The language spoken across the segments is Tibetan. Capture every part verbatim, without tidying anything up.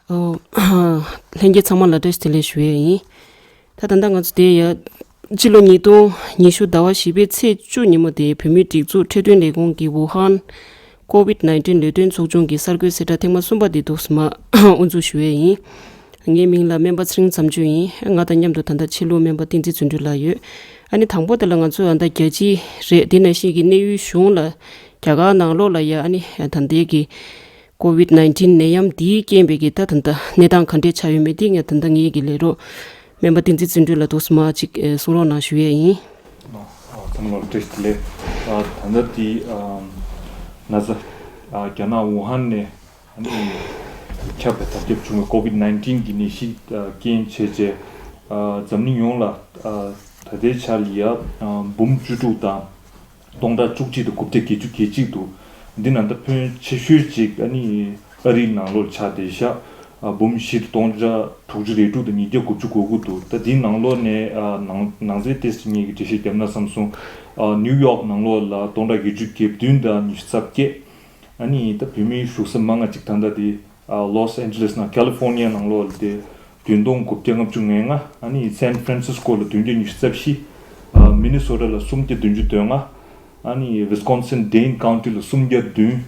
ཨོ། ལྷན་རྒྱས་ཚང་མ་ལ་བཀྲ་ཤིས་བདེ་ལེགས་ཞུ་ཡས་ཡིན། ད་ད་ལྟ་ང་ཚོ་དེ་ཡ། ཕྱི་ལོ་ཉིས་སྟོང་ཉི་ཤུ་ཟླ་བ་བཞི་པའི་ཚེས་བཅུ་ཉིན་མོ་དེ་བོད་མིའི་སྒྲིག་འཛུགས་འཕྲོད་བསྟེན་ལས་ཁུངས་ཀྱི་ཝུ་ཧན་ཀོ་ཝིད་ནའིན་ཊིན་ལས་དོན་ཚོགས་ཆུང་གི་གསར་འགོད་གསལ་བསྒྲགས་ཐེངས་མ་གསུམ་པ་དེ་འདུག་སེ་མར་དབུ་འཛུགས་ཞུ་ཡས་ཡིན། ངའི་མིང་ལ་སྨན་པ་ཚེ་རིང་མཚམས་གཅོད་ཡིན། ང་དང་མཉམ་དུ་ད་ལྟ་ཕྱི་ལུགས་སྨན་པ་བསྟན་འཛིན་བརྩོན་འགྲུས་ལགས་ཡོད། ཨ་ནི་དང་པོ་དེ་ལ་ང་ཚོ་ཨ་ད་རྒྱལ་སྤྱི་རེད། དེ་ནང་བཞིན་གྱི་གནས་ཡུལ་གཞུང་ལ་རྒྱ་གར་ནང་ལོགས་ལ་ཡ་ཨ་ནི་ད་ལྟའི་གི་ཀོ་ཝིད་ནའིན་ཊིན་ནད་ཡམས་འདིའི་རྐྱེན་པས་ཀྱི་ད་ད་ལྟ་གནས་སྟངས་ག་འདྲས་ཆགས་ཡོད་མེད་དེ་ངས་ད་ལྟ་ངའི་གི་ལས་རོགས་སྨན་པ་བསྟན་འཛིན་བརྩོན་འགྲུས་ལ་འདུག་སེ་མར་ཅིག་གསུང་རོགས་གནང་ཞུ་ཡས་ཡིན། ཨ། ཚང་མ་ལ་བཀྲ་ཤིས་བདེ་ལེགས། ཨ། ད་ལྟ་དེ་ཨ་ན་ཚ་ཨ་རྒྱ་ནག་ཝུ་ཧན་ནས་ཨ་ནི་ཁྱབ་པའི་དར་ཁྱབ་བྱུང་བའི་ཀོ་ཝིད་ནའིན་ཊིན་གྱི་ནད་གཞི་ཨ་རྐྱེན་བྱས་རྗེས་ཨ་འཛམ་གླིང་ཡོངས་ལ་ཨ་ད་ལྟའི་ཆར་ལ་ཡ་ཨ་འབུམ་བཅུ་དྲུག་དང་སྟོང་ཕྲག་བཅུ་གཅིག་དང་དགུ་བརྒྱ་བརྒྱད་ཅུ་གྱ་གཅིག་འདུག། འདི་ནང་ད་ཕོན་ཆེ་ཤོས་ཅིག་ཨ་ནི་ཨ་རིའི་ནང་ལོགས་ཆགས་བསྡད་ཤག། ཨ་འབུམ་བཞི་དང་སྟོང་ཕྲག་དྲུག་ཅུ་རེ་དྲུག་དང་ཉིས་བརྒྱ་དགུ་བཅུ་གོ་དགུ་འདུག། ད་འདིའི་ནང་ལོགས་ནས་ཨ་ནང་ནང་ཚན་ཏོག་ཙམ་ངེད་ཀྱིས་འགྲེལ་བཤད་བརྒྱབ་ན་བསམ་སོང་། ཨ་ནིའུ་ཡོག་ནང་ལོགས་ལ་སྟོང་ཕྲག་བརྒྱད་ཅུ་གྱ་བདུན་དང་ཉི་ཤུ་རྩ་བརྒྱད། ཨ་ནི་ད་བོད་མིའི་བཞུགས་ས་མང་ང་ཅིག་ད་ལྟ་དེ་ཨ་ལོས་ཨན་ཇི་ལེས་ནང་ཀ་ལི་ཧྥོར་ནི་ཡ་ནང་ལོགས་ལ་དེ་བདུན་སྟོང་དགུ་བརྒྱ་ལྔ་བཅུ་ང་ལྔ། ཨ་ནི་སན་ཧྥ་རན་སིས་ཀོ་ལ་བདུན་བརྒྱ་ཉི་ཤུ་རྩ་བཞི། ཨ་མི་ནི་སོ་ཊ་ལ་སུམ་བརྒྱ་བདུན་ཅུ་དོན་ལྔ། ཨ་ནི་ཝི་སི་ཀོན་སིན་ཌེན་ཀའུན་ཊི་ལ་སུམ་བརྒྱ་བདུན་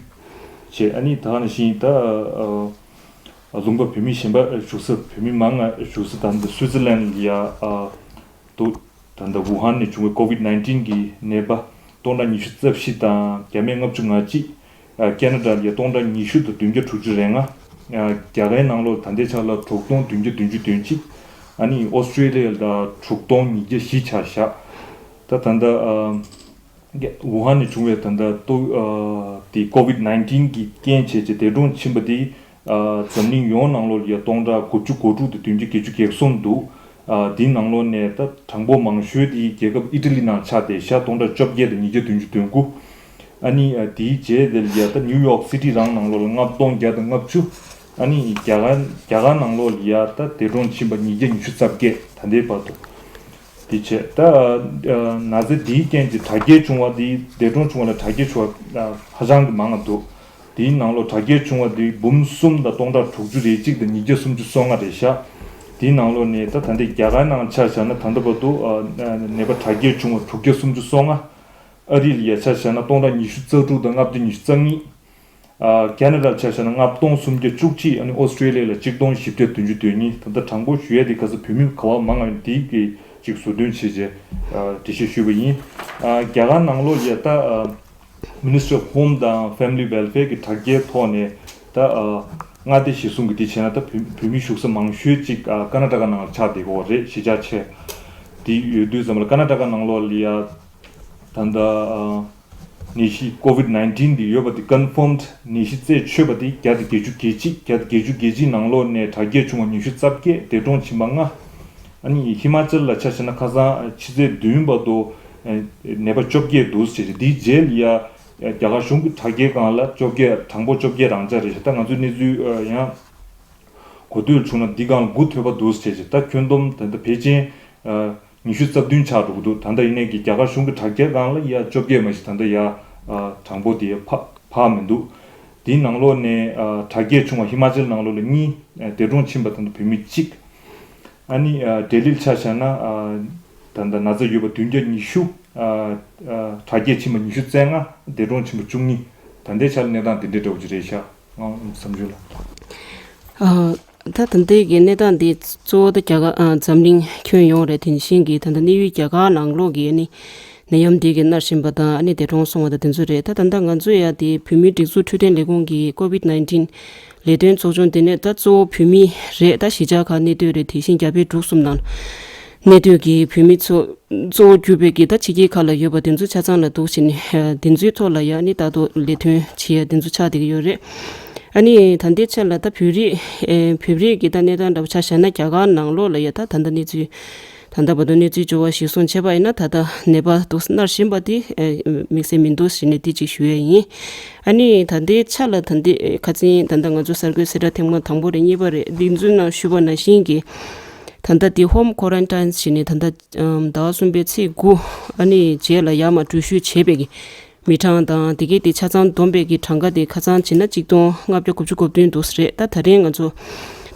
བྱས། ཨ་ནི་ད་ག་ནང་བཞིན་ད་ཨ་ཨ་ལུང་པ་བོད་མི་གཞན་པ་བཞུགས་ས་བོད་མི་མང་ང་བཞུགས་ས་ད་ལྟ་སུའི་ཙི་ལན་ལ་ཡ་ཨ་འདུག། ད་ལྟ་ཝུ་ཧན་ནས་བྱུང་བའི་ཀོ་ཝིད་ནའིན་ཊིན་གྱི་ནད་པ་སྟོང་ཕྲག་ཉི་ཤུ་རྩ་བཞི་དང་བརྒྱ་མེད་ལྔ་བཅུ་ང་གཅིག། ཨ་ཁེ་ན་ཌ་ལ་ཡ་སྟོང་ཕྲག་ཉི་ཤུ་དང་བདུན་བརྒྱ་དྲུག་ཅུ་རེ་ལྔ། ཨ་རྒྱ་གར་ནང་ལོགས་ད་ལྟའི་ཆ་ལ་དྲུག་སྟོང་བདུན་བརྒྱ་བདུན་ཅུ་དོན་གཅིག། ཨ་ནི་ཨོ་སི་ཀྲེ་ལི་ཡ་ལ་དྲུག་སྟོང་ཉིས་བརྒྱ་བཞི་ཆགས་ཤག། ད་ད་ལྟ་ཨ་ཝུ་ཧན་ནས་བྱུང་བའི་ད་ལྟ་ཏོག་ཨ་དེ་ཀོ་ཝིད་ནའིན་ཊིན་གྱི་རྐྱེན་བྱས་རྗེས་འདས་གྲོངས་ཕྱིན་པ་དེ་ཨ་འཛམ་གླིང་ཡོངས་ནང་ལོགས་ལ་ཡ་སྟོང་ཕྲག་དགུ་བཅུ་གོ་དྲུག་དང་བདུན་བརྒྱ་བརྒྱད་ཅུ་གྱ་གསུམ་འདུག། ཨ་དེའི་ནང་ལོགས་ནས་ད་གྲངས་འབོར་མང་ཤོས་དེ་རྒྱལ་ཁབ་ཨི་ཊ་ལི་ནང་ཆགས་བསྡད་ཤག། སྟོང་ཕྲག་བཅོ་བརྒྱད་དང་ཉིས་བརྒྱ་བདུན་ཅུ་དོན་དགུ། ཨ་ནི་ཨ་དེའི་རྗེས་དེ་ལ་ཡ་ད་ནིའུ་ཡོག་སི་ཊི་རང་ནང་ལོགས་ལ་ལྔ་སྟོང་བརྒྱ་དང་ལྔ་བཅུ། ཨ་ནི་རྒྱ་གར་རྒྱ་གར་ནང་ལོགས་ལ་ཡ་ད་འདས་གྲོངས་ཕྱིན་པ་ཉིས་བརྒྱ་ཉི་ཤུ་རྩ་བརྒྱད་ད་ལྟའི་བར་དུ། དེ་བྱས་ད་ཨ་ན་ཚ་འདིའི་རྐྱེན་གྱིས་དྲག་སྐྱེད་བྱུང་བ་དེ་འདས་གྲོངས་བྱུང་བ་ལ་དྲག་སྐྱེད་བྱུང་བ་ཨ་ཧ་ཅང་གི་མང་ང་འདུག། དེའི་ནང་ལོགས་དྲག་སྐྱེད་བྱུང་བ་དེ་འབུམ་གསུམ་དང་སྟོང་ཕྲག་དྲུག་ཅུ་རེ་གཅིག་དང་ཉིས་བརྒྱ་སུམ་ཅུ་སོ་ལྔ་རེད་ཤག། དེའི་ནང་ལོགས་ནས་ད་ད་ལྟའི་རྒྱ་གར་ནང་ཆ་བཞག་ན་ད་ལྟ་བར་དུ་ཨ་ནད་པ་དྲག་སྐྱེད་བྱུང་བ་དྲུག་བརྒྱ་སུམ་ཅུ་སོ་ལྔ། ཨ་རི་ལ་ཡ་ཆ་བཞག་ན་སྟོང་ཕྲག་ཉི་ཤུ་རྩ་དྲུག་དང་ལྔ་བརྒྱ་ཉི་ཤུ་རྩ་གཉིས། ཨ་ཁེ་ན་ཌ་ལ་ཆ་བཞག་ན་ལྔ་སྟོང་སུམ་བརྒྱ་བཅུ་གཅིག། ཨ་ནི་ཨོ་སི་ཀྲེ་ལི་ཡ་ལ་གཅིག་སྟོང་བཞི་བརྒྱ་བདུན་ཅུ་དོན་གཉིས། ད་ལྟ་དྲང་པོ་ཞུ་ཡ་དེ་ག་ཚོད་བོད་མི་ག་བ་མང་ང་ཡོད་དེ་གི་ཅིག་ཟུར་འདོན་བྱས་རྗེས་ཨ་འགྲེལ་བཤད་ཞུས་པ་ཡིན། ཨ་རྒྱ་གར་ནང་ལོགས་ལ་ཡ་ད་ཨ་Ministry of Home དང་Family Welfare གི་དྲ་རྒྱའི་ཐོག་ནས་ད་ཨ་མངའ་སྡེ་གཞིར་བཟུང་གི་དེ་བྱས་ན་ད་བོད་བོད་མི་བཞུགས་ས་མང་ཤོས་ཅིག་ཨ་ཀར་ན་ཊ་ཀ་ནང་ལ་ཆགས་བསྡད་ཀྱི་ཡོད་རེད། གཞིས་ཆགས་ཆེ་དེ་ཡོད་དུས་ཙམ་ལ་ཀར་ན་ཊ་ཀ་ནང་ལོགས་ལ་ཡ་ད་ལྟ་ཨ་ནད་གཞི་ཀོ་ཝིད་ནའིན་ཊིན་འདི་ཡོད་པ་འདི་ཀོན་ཕོམ་ཌི་ནད་གཞི་རྩད་ཆོད་པ་འདི་བརྒྱ་དང་བརྒྱད་ཅུ་གྱ་གཅིག། བརྒྱ་དང་བརྒྱད་ཅུ་གྱ་གཅིག་ནང་ལོགས་ནས་དྲག་སྐྱེད་བྱུང་བ་ཉི་ཤུ་རྩ་བརྒྱད། འདས་གྲོངས་ཕྱིན་པ་ལྔ། ཨ་ནི་ཧི་མ་ཅལ་ལ་ཆ་བཞག་ན་ཁ་སང་ཕྱི་ཚེས་བདུན་བར་དུ་ཨ་ནད་པ་བཅོ་བརྒྱད་འདུག་ཟེར། འདིའི་རྗེས་ལ་ཡ་རྒྱ་གར་གཞུང་གི་དྲ་རྒྱའི་སྒང་ལ་བཅོ་བརྒྱད་གྲངས་འབོར་བཅོ་བརྒྱད་རང་འཇགས་རེད་ཤག། ད་ང་ཚོའི་གནས་ཚུལ་ཨ་ཡང་གོ་ཐོས་བྱུང་ན་འདི་སྒང་ལ་འགོ་ཐོས་པ་འདུག་ཟེར། ད་ཁྱོན་བསྡོམས་ད་ལྟ་ཕལ་ཆེར་ཨ་ཉི་ཤུ་རྩ་བདུན་ཆགས་འགྲོ་གི་འདུག། ད་ལྟ་ཡིན་ནའི་གི་རྒྱ་གར་གཞུང་གི་དྲ་རྒྱའི་སྒང་ལ་ཡ་བཅོ་བརྒྱད་མ་གཞི་ད་ལྟ་ཡ་ཨ་གྲངས་འབོར་དེ་ཕ་ཕར་མི་འདུག། དེའི་ནང་ལོགས་ནས་ཨ་དྲག་སྐྱེད་བྱུང་བ་ཧི་མ་ཅལ་ནང་ལོགས་ལ་གཉིས། ཨ་འདས་གྲོངས་ཕྱིན་པ་ད་ལྟ་བོད་མི་གཅིག། ཨ་ནི་ཨ་ལྡི་ལིར་ཆ་བཞག་ན་ཨ་ད་ལྟ་ན་ཚ་ཡོད་པ་བདུན་བརྒྱ་ཉི་ཤུ། ཨ་ཨ་དྲག་སྐྱེད་ཕྱིན་པ་ཉི་ཤུ་རྩ་ལྔ། འདས་གྲོངས་ཕྱིན་པ་བཅུ་གཉིས། ད་ལྟའི་ཆར་གནས་སྟངས་དེ་འདྲའི་འདྲ་བོ་ཅིག་རེད་ཤག། ང་བསམ་ཚུལ་ལ། ཨ་ད་ད་ལྟའི་གི་གནས་སྟངས་འདི་གཙོ་བོ་ད་རྒྱ་གར་ཨ་འཛམ་གླིང་ཁྱོན་ཡོངས་རེད། དེ་བཞིན་གྱི་ད་ལྟ་གནས་ཡུལ་རྒྱ་གར་ནང་ལོགས་ཀྱི་ཨ་ནི་ནད་ཡམས་འདི་གི་མནར་བཞིན་པ་དང་ཨ་ནི་འདས་གྲོངས་སོང་བ་དང་དེ་ཚོ་རེད། ད་ད་ལྟ་ང་ཚོ་ཡ་དེ་བོད་མིའི་སྒྲིག་འཛུགས་འཕྲོད་བསྟེན་ལས་ཁུངས་ཀྱི་ཀོ་ཝིད་ནའིན་ཊིན་ལས་དོན་ཚོགས་ཆུང་དེ་ནས་ད་གཙོ་བོ་བོད་མི་རེད། ད་གཞིས་ཆགས་ཁག་གནས་སྡོད་རེད། དེ་བཞིན་རྒྱ་བལ་འབྲུག་གསུམ་ནང་གནས་སྡོད་ཀྱི་བོད་མི་ཚོ་གཙོ་བོ་གྱུར་པའི་གི་ད་ཕྱི་རྒྱལ་ཁག་ལ་ཡོད་པ་དེ་ཚོ་ཆ་ཚང་ལ་འདུག་བྱས་ནས་དེ་ཚོའི་ཐོག་ལ་ཡ་ནི་ད་དུང་ལས་དོན་བྱེད་ཡ་དེ་ཚོ་ཆགས་བསྡད་ཀྱི་ཡོད་རེད། ཨ་ནི་ད་ལྟའི་ཆ་ལ་ད་བོད་རིགས་ཨེ་བོད་རིགས་ཀྱི་ད་གནས་སྟངས་འདྲ་པོ་ཆ་བཞག་ན་རྒྱ་གར་ནང་ལོགས་ལ་ཡ་ད་ད་ལྟ་གནས་ཚུལ་ད་ལྟ་བར་དུ་གནས་ཚུལ་འབྱོར་བ་གཞིར་བཟུང་བྱས་པ་ཡིན་ན་ད་ལྟ་ནད་པ་འདུག་མནར་བཞིན་པ་དེ་ཨེ་དམིགས་བསལ་མི་འདུག་ཟེར་ནས་དེ་གཅིག་ཞུ་ཡས་ཡིན། ཨ་ནི་ད་ལྟའི་ཆ་ལ་ད་ལྟའི་ཁ་སང་ད་ལྟ་ང་ཚོ་གསར་འགོད་གསལ་བསྒྲགས་ཐེངས་མ་དང་པོ་རེད། གཉིས་པ་རེད། འདི་ཚོའི་ནང་ཞུས་པ་ནང་བཞིན་གྱི་ད་ལྟ་དེ་ཧོམ་ཁོ་རན་ཊིན་ཟེར་ནས་ད་ལྟ་ཟླ་བ་གསུམ་པའི་ཚེས་དགུ་ཨ་ནི་རྗེས་ལ་ཡར་མར་འགྲུལ་བཞུད་བྱས་པའི་གི་མི་གྲངས་དང་དེ་གའི་དེ་ཆ་ཚང་བསྡོམས་པའི་གི་གྲངས་ཀ་དེ་ཁ་སང་བྱས་ན་གཅིག་སྟོང་ལྔ་བརྒྱ་དགུ་བཅུ་གོ་བདུན་འདུག་ཟེར་རེད། ད་ད་རིང་ང་ཚོ་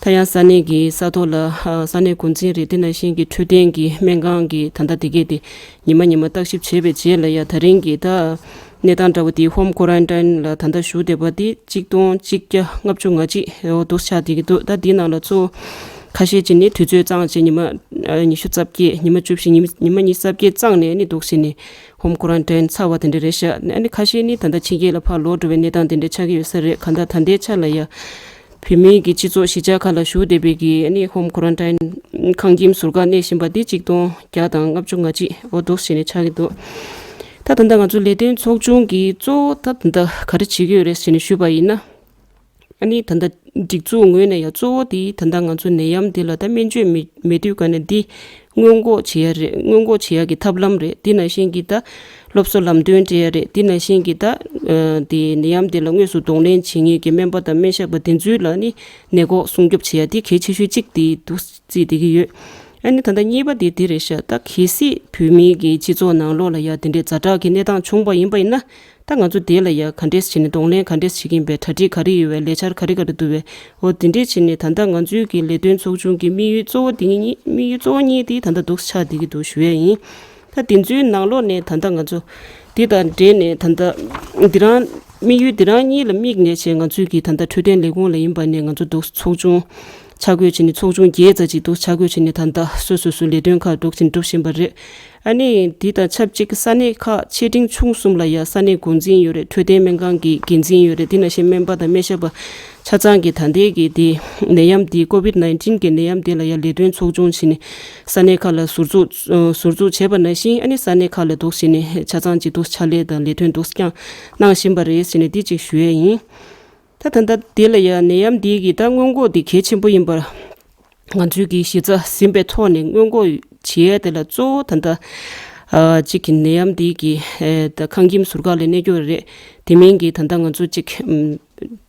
ད་ཡང་ས་གནས་ཀྱི་ས་ཐོག་ལ་ཨ་ས་གནས་འགོ་འཛིན་རེད། དེ་ནང་བཞིན་གྱི་འཕྲོད་བསྟེན་གྱི་སྨན་ཁང་གི་ད་ལྟ་དེ་གས་དེ་ཉི་མ་ཉི་མ་བརྟག་ཞིབ་བྱས་པའི་རྗེས་ལ་ཡ་ད་རིང་གི་ད་གནས་སྟངས་འདྲ་བོ་དེ་ཧོམ་ཁོ་རན་ཊིན་ལ་ད་ལྟ་བཞུགས་བསྡད་པ་དེ་གཅིག་སྟོང་གཅིག་བརྒྱ་ལྔ་བཅུ་ང་གཅིག་འོ་འདུག་ཆགས་བསྡད་ཀྱི་འདུག་ད་འདི་ནང་ལ་གཙོ་བོ་ཁ་ཤས་ཅིག་ནི་དུས་ཚོད་གཙང་བྱས་ཉི་མ་ཨ་ཉི་ཤུ་རྩ་བརྒྱད། ཉི་མ་བཅུ་བཞི། ཉི་མ་ཉི་མ་ཉི་ཤུ་རྩ་བརྒྱད་གཙང་ནས་ནི་འདུག་བྱས་ནས་ཧོམ་ཁོ་རན་ཊིན་ཚར་བ་དེ་འདྲ་རེད་ཤག་ཨ་ནི་ཁ་ཤས་ནི་ད་ལྟ་ཕྱི་རྒྱལ་ལ་ཕར་ལོག་འགྲོ་བའི་གནས་སྟངས་དེ་འདྲ་ཆགས་ཀྱི་ཡོད་ས་རེད། གང་ལྟར་ད་ལྟའི་ཆ་ལ་ཡ་བོད་མིའི་གི་སྤྱི་ཚོགས་གཞིས་ཆགས་ཁག་ལ་བཞུགས་བསྡད་པའི་གི་ཨ་ནི་ཧོམ་ཁོ་རན་ཊིན་ཁང་ཁྱིམ་ཟུར་བཀག་གནས་བཞིན་པ་འདི་གཅིག་སྟོང་བརྒྱ་དང་ལྔ་བཅུ་ང་གཅིག་འོ་འདུག་བྱས་ནས་ཆགས་ཀྱི་འདུག་ད་ད་ལྟ་ང་ཚོ་ལས་དོན་ཚོགས་ཆུང་གི་གཙོ་བོ་ད་ད་ལྟ་ག་རེ་བྱེད་ཀྱི་ཡོད་རེད་ཟེར་ནས་ཞུས་པ་ཡིན་ན། ཨ་ནི་ད་ལྟ་སྒྲིག་འཛུགས་ངོས་ནས་ཡང་གཙོ་བོ་དེ་ད་ལྟ་ང་ཚོ་ནད་ཡམས་འདི་ལ་ད་སྨན་བཅོས་མི་མེད་དུས་ག་ནས་འདི་སྔོན་འགོག་བྱེད་ཡ་རེད། སྔོན་འགོག་བྱེད་ཡ་གི་ཐབས་ལམ་རེད། དེ་ནང་བཞིན་གྱི་ད་སློབ་གསོ་ལམ་སྟོན་སྤྲད་ཡ་རེད། དེ་ནང་བཞིན་གྱི་ད་ཨ་དེ་ནད་ཡམས་འདི་ལ་དངོས་སུ་གདོང་ལེན་བྱེད་མཁན་གྱི་སྨན་པ་དང་སྨན་ཞབས་པ་དེ་ཚོའི་ལ་ནི་ནད་འགོག་སྲུང་སྐྱོབ་བྱེད་ཡ་དེ་གལ་ཆེ་ཤོས་གཅིག་དེ་འདུག་རྩིས་བསྡད་ཀྱི་ཡོད། ཨ་ནི་ད་ལྟ་གཉིས་པ་དེ་འདི་རེད་ཤག་ད་གལ་སྲིད་བོད་མིའི་གི་སྤྱི་ཚོགས་ནང་ལོགས་ལ་ཡ་དེ་འདྲའི་ཛ་དྲག་གི་གནས་སྟངས་བྱུང་པ་ཡིན་པ་ཡིན་ན། ད་ང་ཚོ་དེ་ལ་ཡ་ག་འདྲས་བྱས་ནས་གདོང་ལེན་ག་འདྲས་བྱེད་ཀྱིན་པའི་གྲ་སྒྲིག་ག་རེ་ཡོད་པའི་ལས་འཆར་ག་རེ་ག་རེ་འདུག་པས། འོ་དེ་འདྲས་བྱས་ནས་ད་ལྟ་ང་ཚོའི་གི་ལས་དོན་ཚོགས་ཆུང་གི་དམིགས་ཡུལ་གཙོ་བོ་དེ་གཉིས་དམིགས་ཡུལ་གཙོ་བོ་གཉིས་དེ་ད་ལྟ་འདུག་ཆགས་བསྡད་ཀྱི་འདུག་ཞུ་ཡས་ཡིན། ད་དེ་ཚོའི་ནང་ལོགས་ནས་ད་ལྟ་ང་ཚོ་དེ་དང་འབྲེལ་ནས་ད་ལྟ་འདི་རང་དམིགས་ཡུལ་འདི་རང་གཉིས་ལ་དམིགས་ནས་བྱས་ང་ཚོའི་གི་ད་ལྟ་འཕྲོད་བསྟེན་ལས་ཁུངས་ལ་ཡིན་པ་ནས་ང་ཚོ་འདུག་ཚོགས་ཆུང་ཆ་བགོས་བྱས་ནས་ཚོགས་ཆུང་བརྒྱད་ཙམ་ཅིག་འདུག་ཆ་བགོས་བྱས་ནས་ད་ལྟ་སོ་སོ་སོའི་ལས་དོན་ཁག་འདུག་ཅིང་སྒྲུབ་བཞིན་པ་རེད། ཨ་ནི་འདི་དང་ཆབས་ཅིག་ས་གནས་ཁག་ཆེ་འབྲིང་ཆུང་གསུམ་ལ་ཡ་ས་གནས་འགོ་འཛིན་ཡོད་རེད། འཕྲོད་བསྟེན་སྨན་ཁང་གི་འགན་འཛིན་ཡོད་རེད། དེ་ནང་བཞིན་སྨན་པ་དང་སྨན་ཞབས་པ་ཆ་ཚང་གི་ད་ལྟའི་གི་དེ་ནད་ཡམས་འདི་ཀོ་བིད་ནའིན་ཊིན་གི་ནད་ཡམས་འདི་ལ་ཡ་ལས་དོན་ཚོགས་ཆུང་བྱས་ནས་ས་གནས་ཁག་ལ་ཟུར་འཛུགས་ཨ་ཟུར་འཛུགས་བྱས་པ་ནང་བཞིན་ཨ་ནི་ས་གནས་ཁག་ལ་འདུག་བྱས་ནས་ཆ་ཚང་གཅིག་འདུག་ཕྱག་ལས་དང་ལས་དོན་འདུག་བསྐྱངས་གནང་བཞིན་པ་རེད་ཟེར་ནས་འདི་གཅིག་ཞུ་ཡས་ཡིན། ད་ད་ལྟ་དེ་ལ་ཡང་ནད་ཡམས་འདི་གི་ད་སྔོན་འགོག་འདི་གལ་ཆེན་པོ་ཡིན་པར་ང་ཚོའི་གི་གཞི་རྩ་ཟིན་པའི་ཐོག་ནས་སྔོན་འགོག་བྱེད་ཡས་དེ་ལ་གཙོ་བོ་ད་ལྟ་ཨ་གཅིག་གི་ནད་ཡམས་འདི་གི་ཨེ་ད་ཁང་ཁྱིམ་ཟུར་བཀག་ལ་གནས་རྒྱུ་རེད། དེ་མིན་གྱི་ད་ལྟ་ང་ཚོ་གཅིག་ཨམ་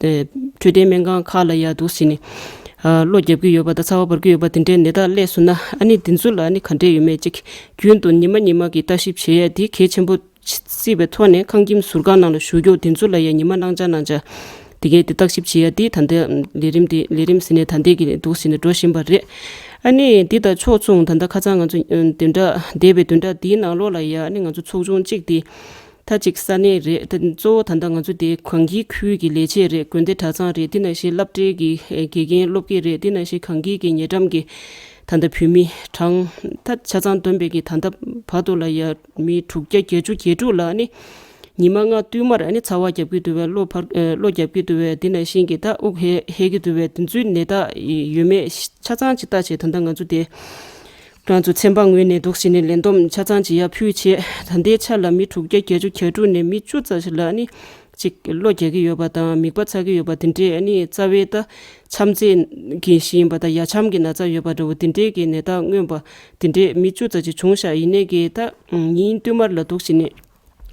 ཨེ་འཕྲོད་བསྟེན་སྨན་ཁང་ཁག་ལ་ཡ་འདུག་ཟེར་ནས་ཨ་གློ་རྒྱབ་ཀྱི་ཡོད་པ་དང་ཚ་བ་འབར་གྱི་ཡོད་པ་དེ་འདྲའི་ནད་རྟགས་སླེབས་སོང་ན་ཨ་ནི་དེ་ཚོ་ལ་ཨ་ནི་ག་འདྲས་ཡོད་མེད་གཅིག་རྒྱུན་དུ་ཉི་མ་ཉི་མ་གི་ལྟ་ཞིབ་བྱེད་ཡས་དེ་གལ་ཆེན་པོ་སྲིད་པའི་ཐོག་ནས་ཁང་ཁྱིམ་ཟུར་བཀག་ནང་ལ་བཞུགས་རྒྱུ་དེ་ཚོ་ལ་ཡང་ཉི་མ་གནང་འཆར་གནང་འཆར་དེ་གའི་དེ་བརྟག་ཞིབ་བྱེད་ཡ་དེ་ད་ལྟའི་ལས་རིམ་དེ་ལས་རིམ་ཟེར་ནས་ད་ལྟའི་གི་འདུག་ཟེར་ནས་འགྲོ་བཞིན་པ་རེད། ཨ་ནི་འདི་དང་ཕྱོགས་མཚུངས་ད་ལྟ་ཁ་སང་ང་ཚོ་བདུན་ཕྲག་འདས་པའི་བདུན་ཕྲག་འདིའི་ནང་ལོགས་ལ་ཡ་ཨ་ནི་ང་ཚོ་ཚོགས་ཆུང་གཅིག་དེ་ད་གཅིག་ས་གནས་རེད། ད་གཙོ་བོ་ད་ལྟ་ང་ཚོ་དེ་གངས་སྐྱིད་ཁུལ་གྱི་ལས་བྱེད་རེད། དགོན་སྡེ་གྲྭ་ཚང་རེད། དེ་ནང་བཞིན་སློབ་གྲྭའི་གི་དགེ་རྒན་སློབ་དགེ་རེད། དེ་ནང་བཞིན་གངས་སྐྱིད་ཀྱི་ཉེ་འགྲམ་གྱི་ད་ལྟ་བོད་མི་གྲངས་ད་ཆ་ཚང་བསྡོམས་པའི་གི་ད་ལྟ་བར་དུ་ལ་ཡ་མི་དྲུག་བརྒྱ་བརྒྱད་ཅུ་གྱ་དྲུག་ལ་ནི་ཉི་མ་ལྔ་བསྟུད་མར་ཨ་ནི་ཚ་བ་རྒྱབ་ཀྱི་འདུག་པས། གློ་འབར་ཨ་གློ་རྒྱབ་ཀྱི་འདུག་པས། དེ་ནང་བཞིན་གྱི་ད་དབུགས་ཧལ་ཧལ་གྱི་འདུག་པས། དེ་ཚོའི་ནད་རྟགས་ཡོད་མེད་ཆ་ཚང་ཅིག་བལྟ་བྱས་ད་ལྟ་ང་ཚོ་དེ་རང་ཚོ་ཚན་པ་ངོས་ནས་འདུག་ཟེར་ནས་ལན་འདེབས་ཆ་ཚང་ཅིག་ཡར་ཕུལ་བྱས། ད་ལྟའི་ཆ་ལ་མི་དྲུག་བརྒྱ་བརྒྱད་ཅུ་གྱ་དྲུག་ནས་མི་བཅུ་ཙམ་ཞིག་ལ་ནི་ཅིག་གློ་རྒྱག་གི་ཡོད་པ་དང་མིད་པ་ཚ་གི་ཡོད་པ་དེ་འདྲས། ཨ་ནི་རྩ་བའི་ད་ཆམ་ཚད་ཀྱི་ཞིག་ཡིན་པ་དང་ཡ་ཆམ་གྱི་ན་ཚ་ཡོད་པ་འདྲ་བོ་དེ་འདྲས་ཀྱི་ནད་རྟགས་མངོན་པ་དེ་འདྲས་མི་བཅུ་ཙམ་ཅིག་བྱུང་ཤག་ཡིན་ནའི་གི་ད་ཉིན་བསྟུད་མར་ལ་འདུག་ཟེར་ནས་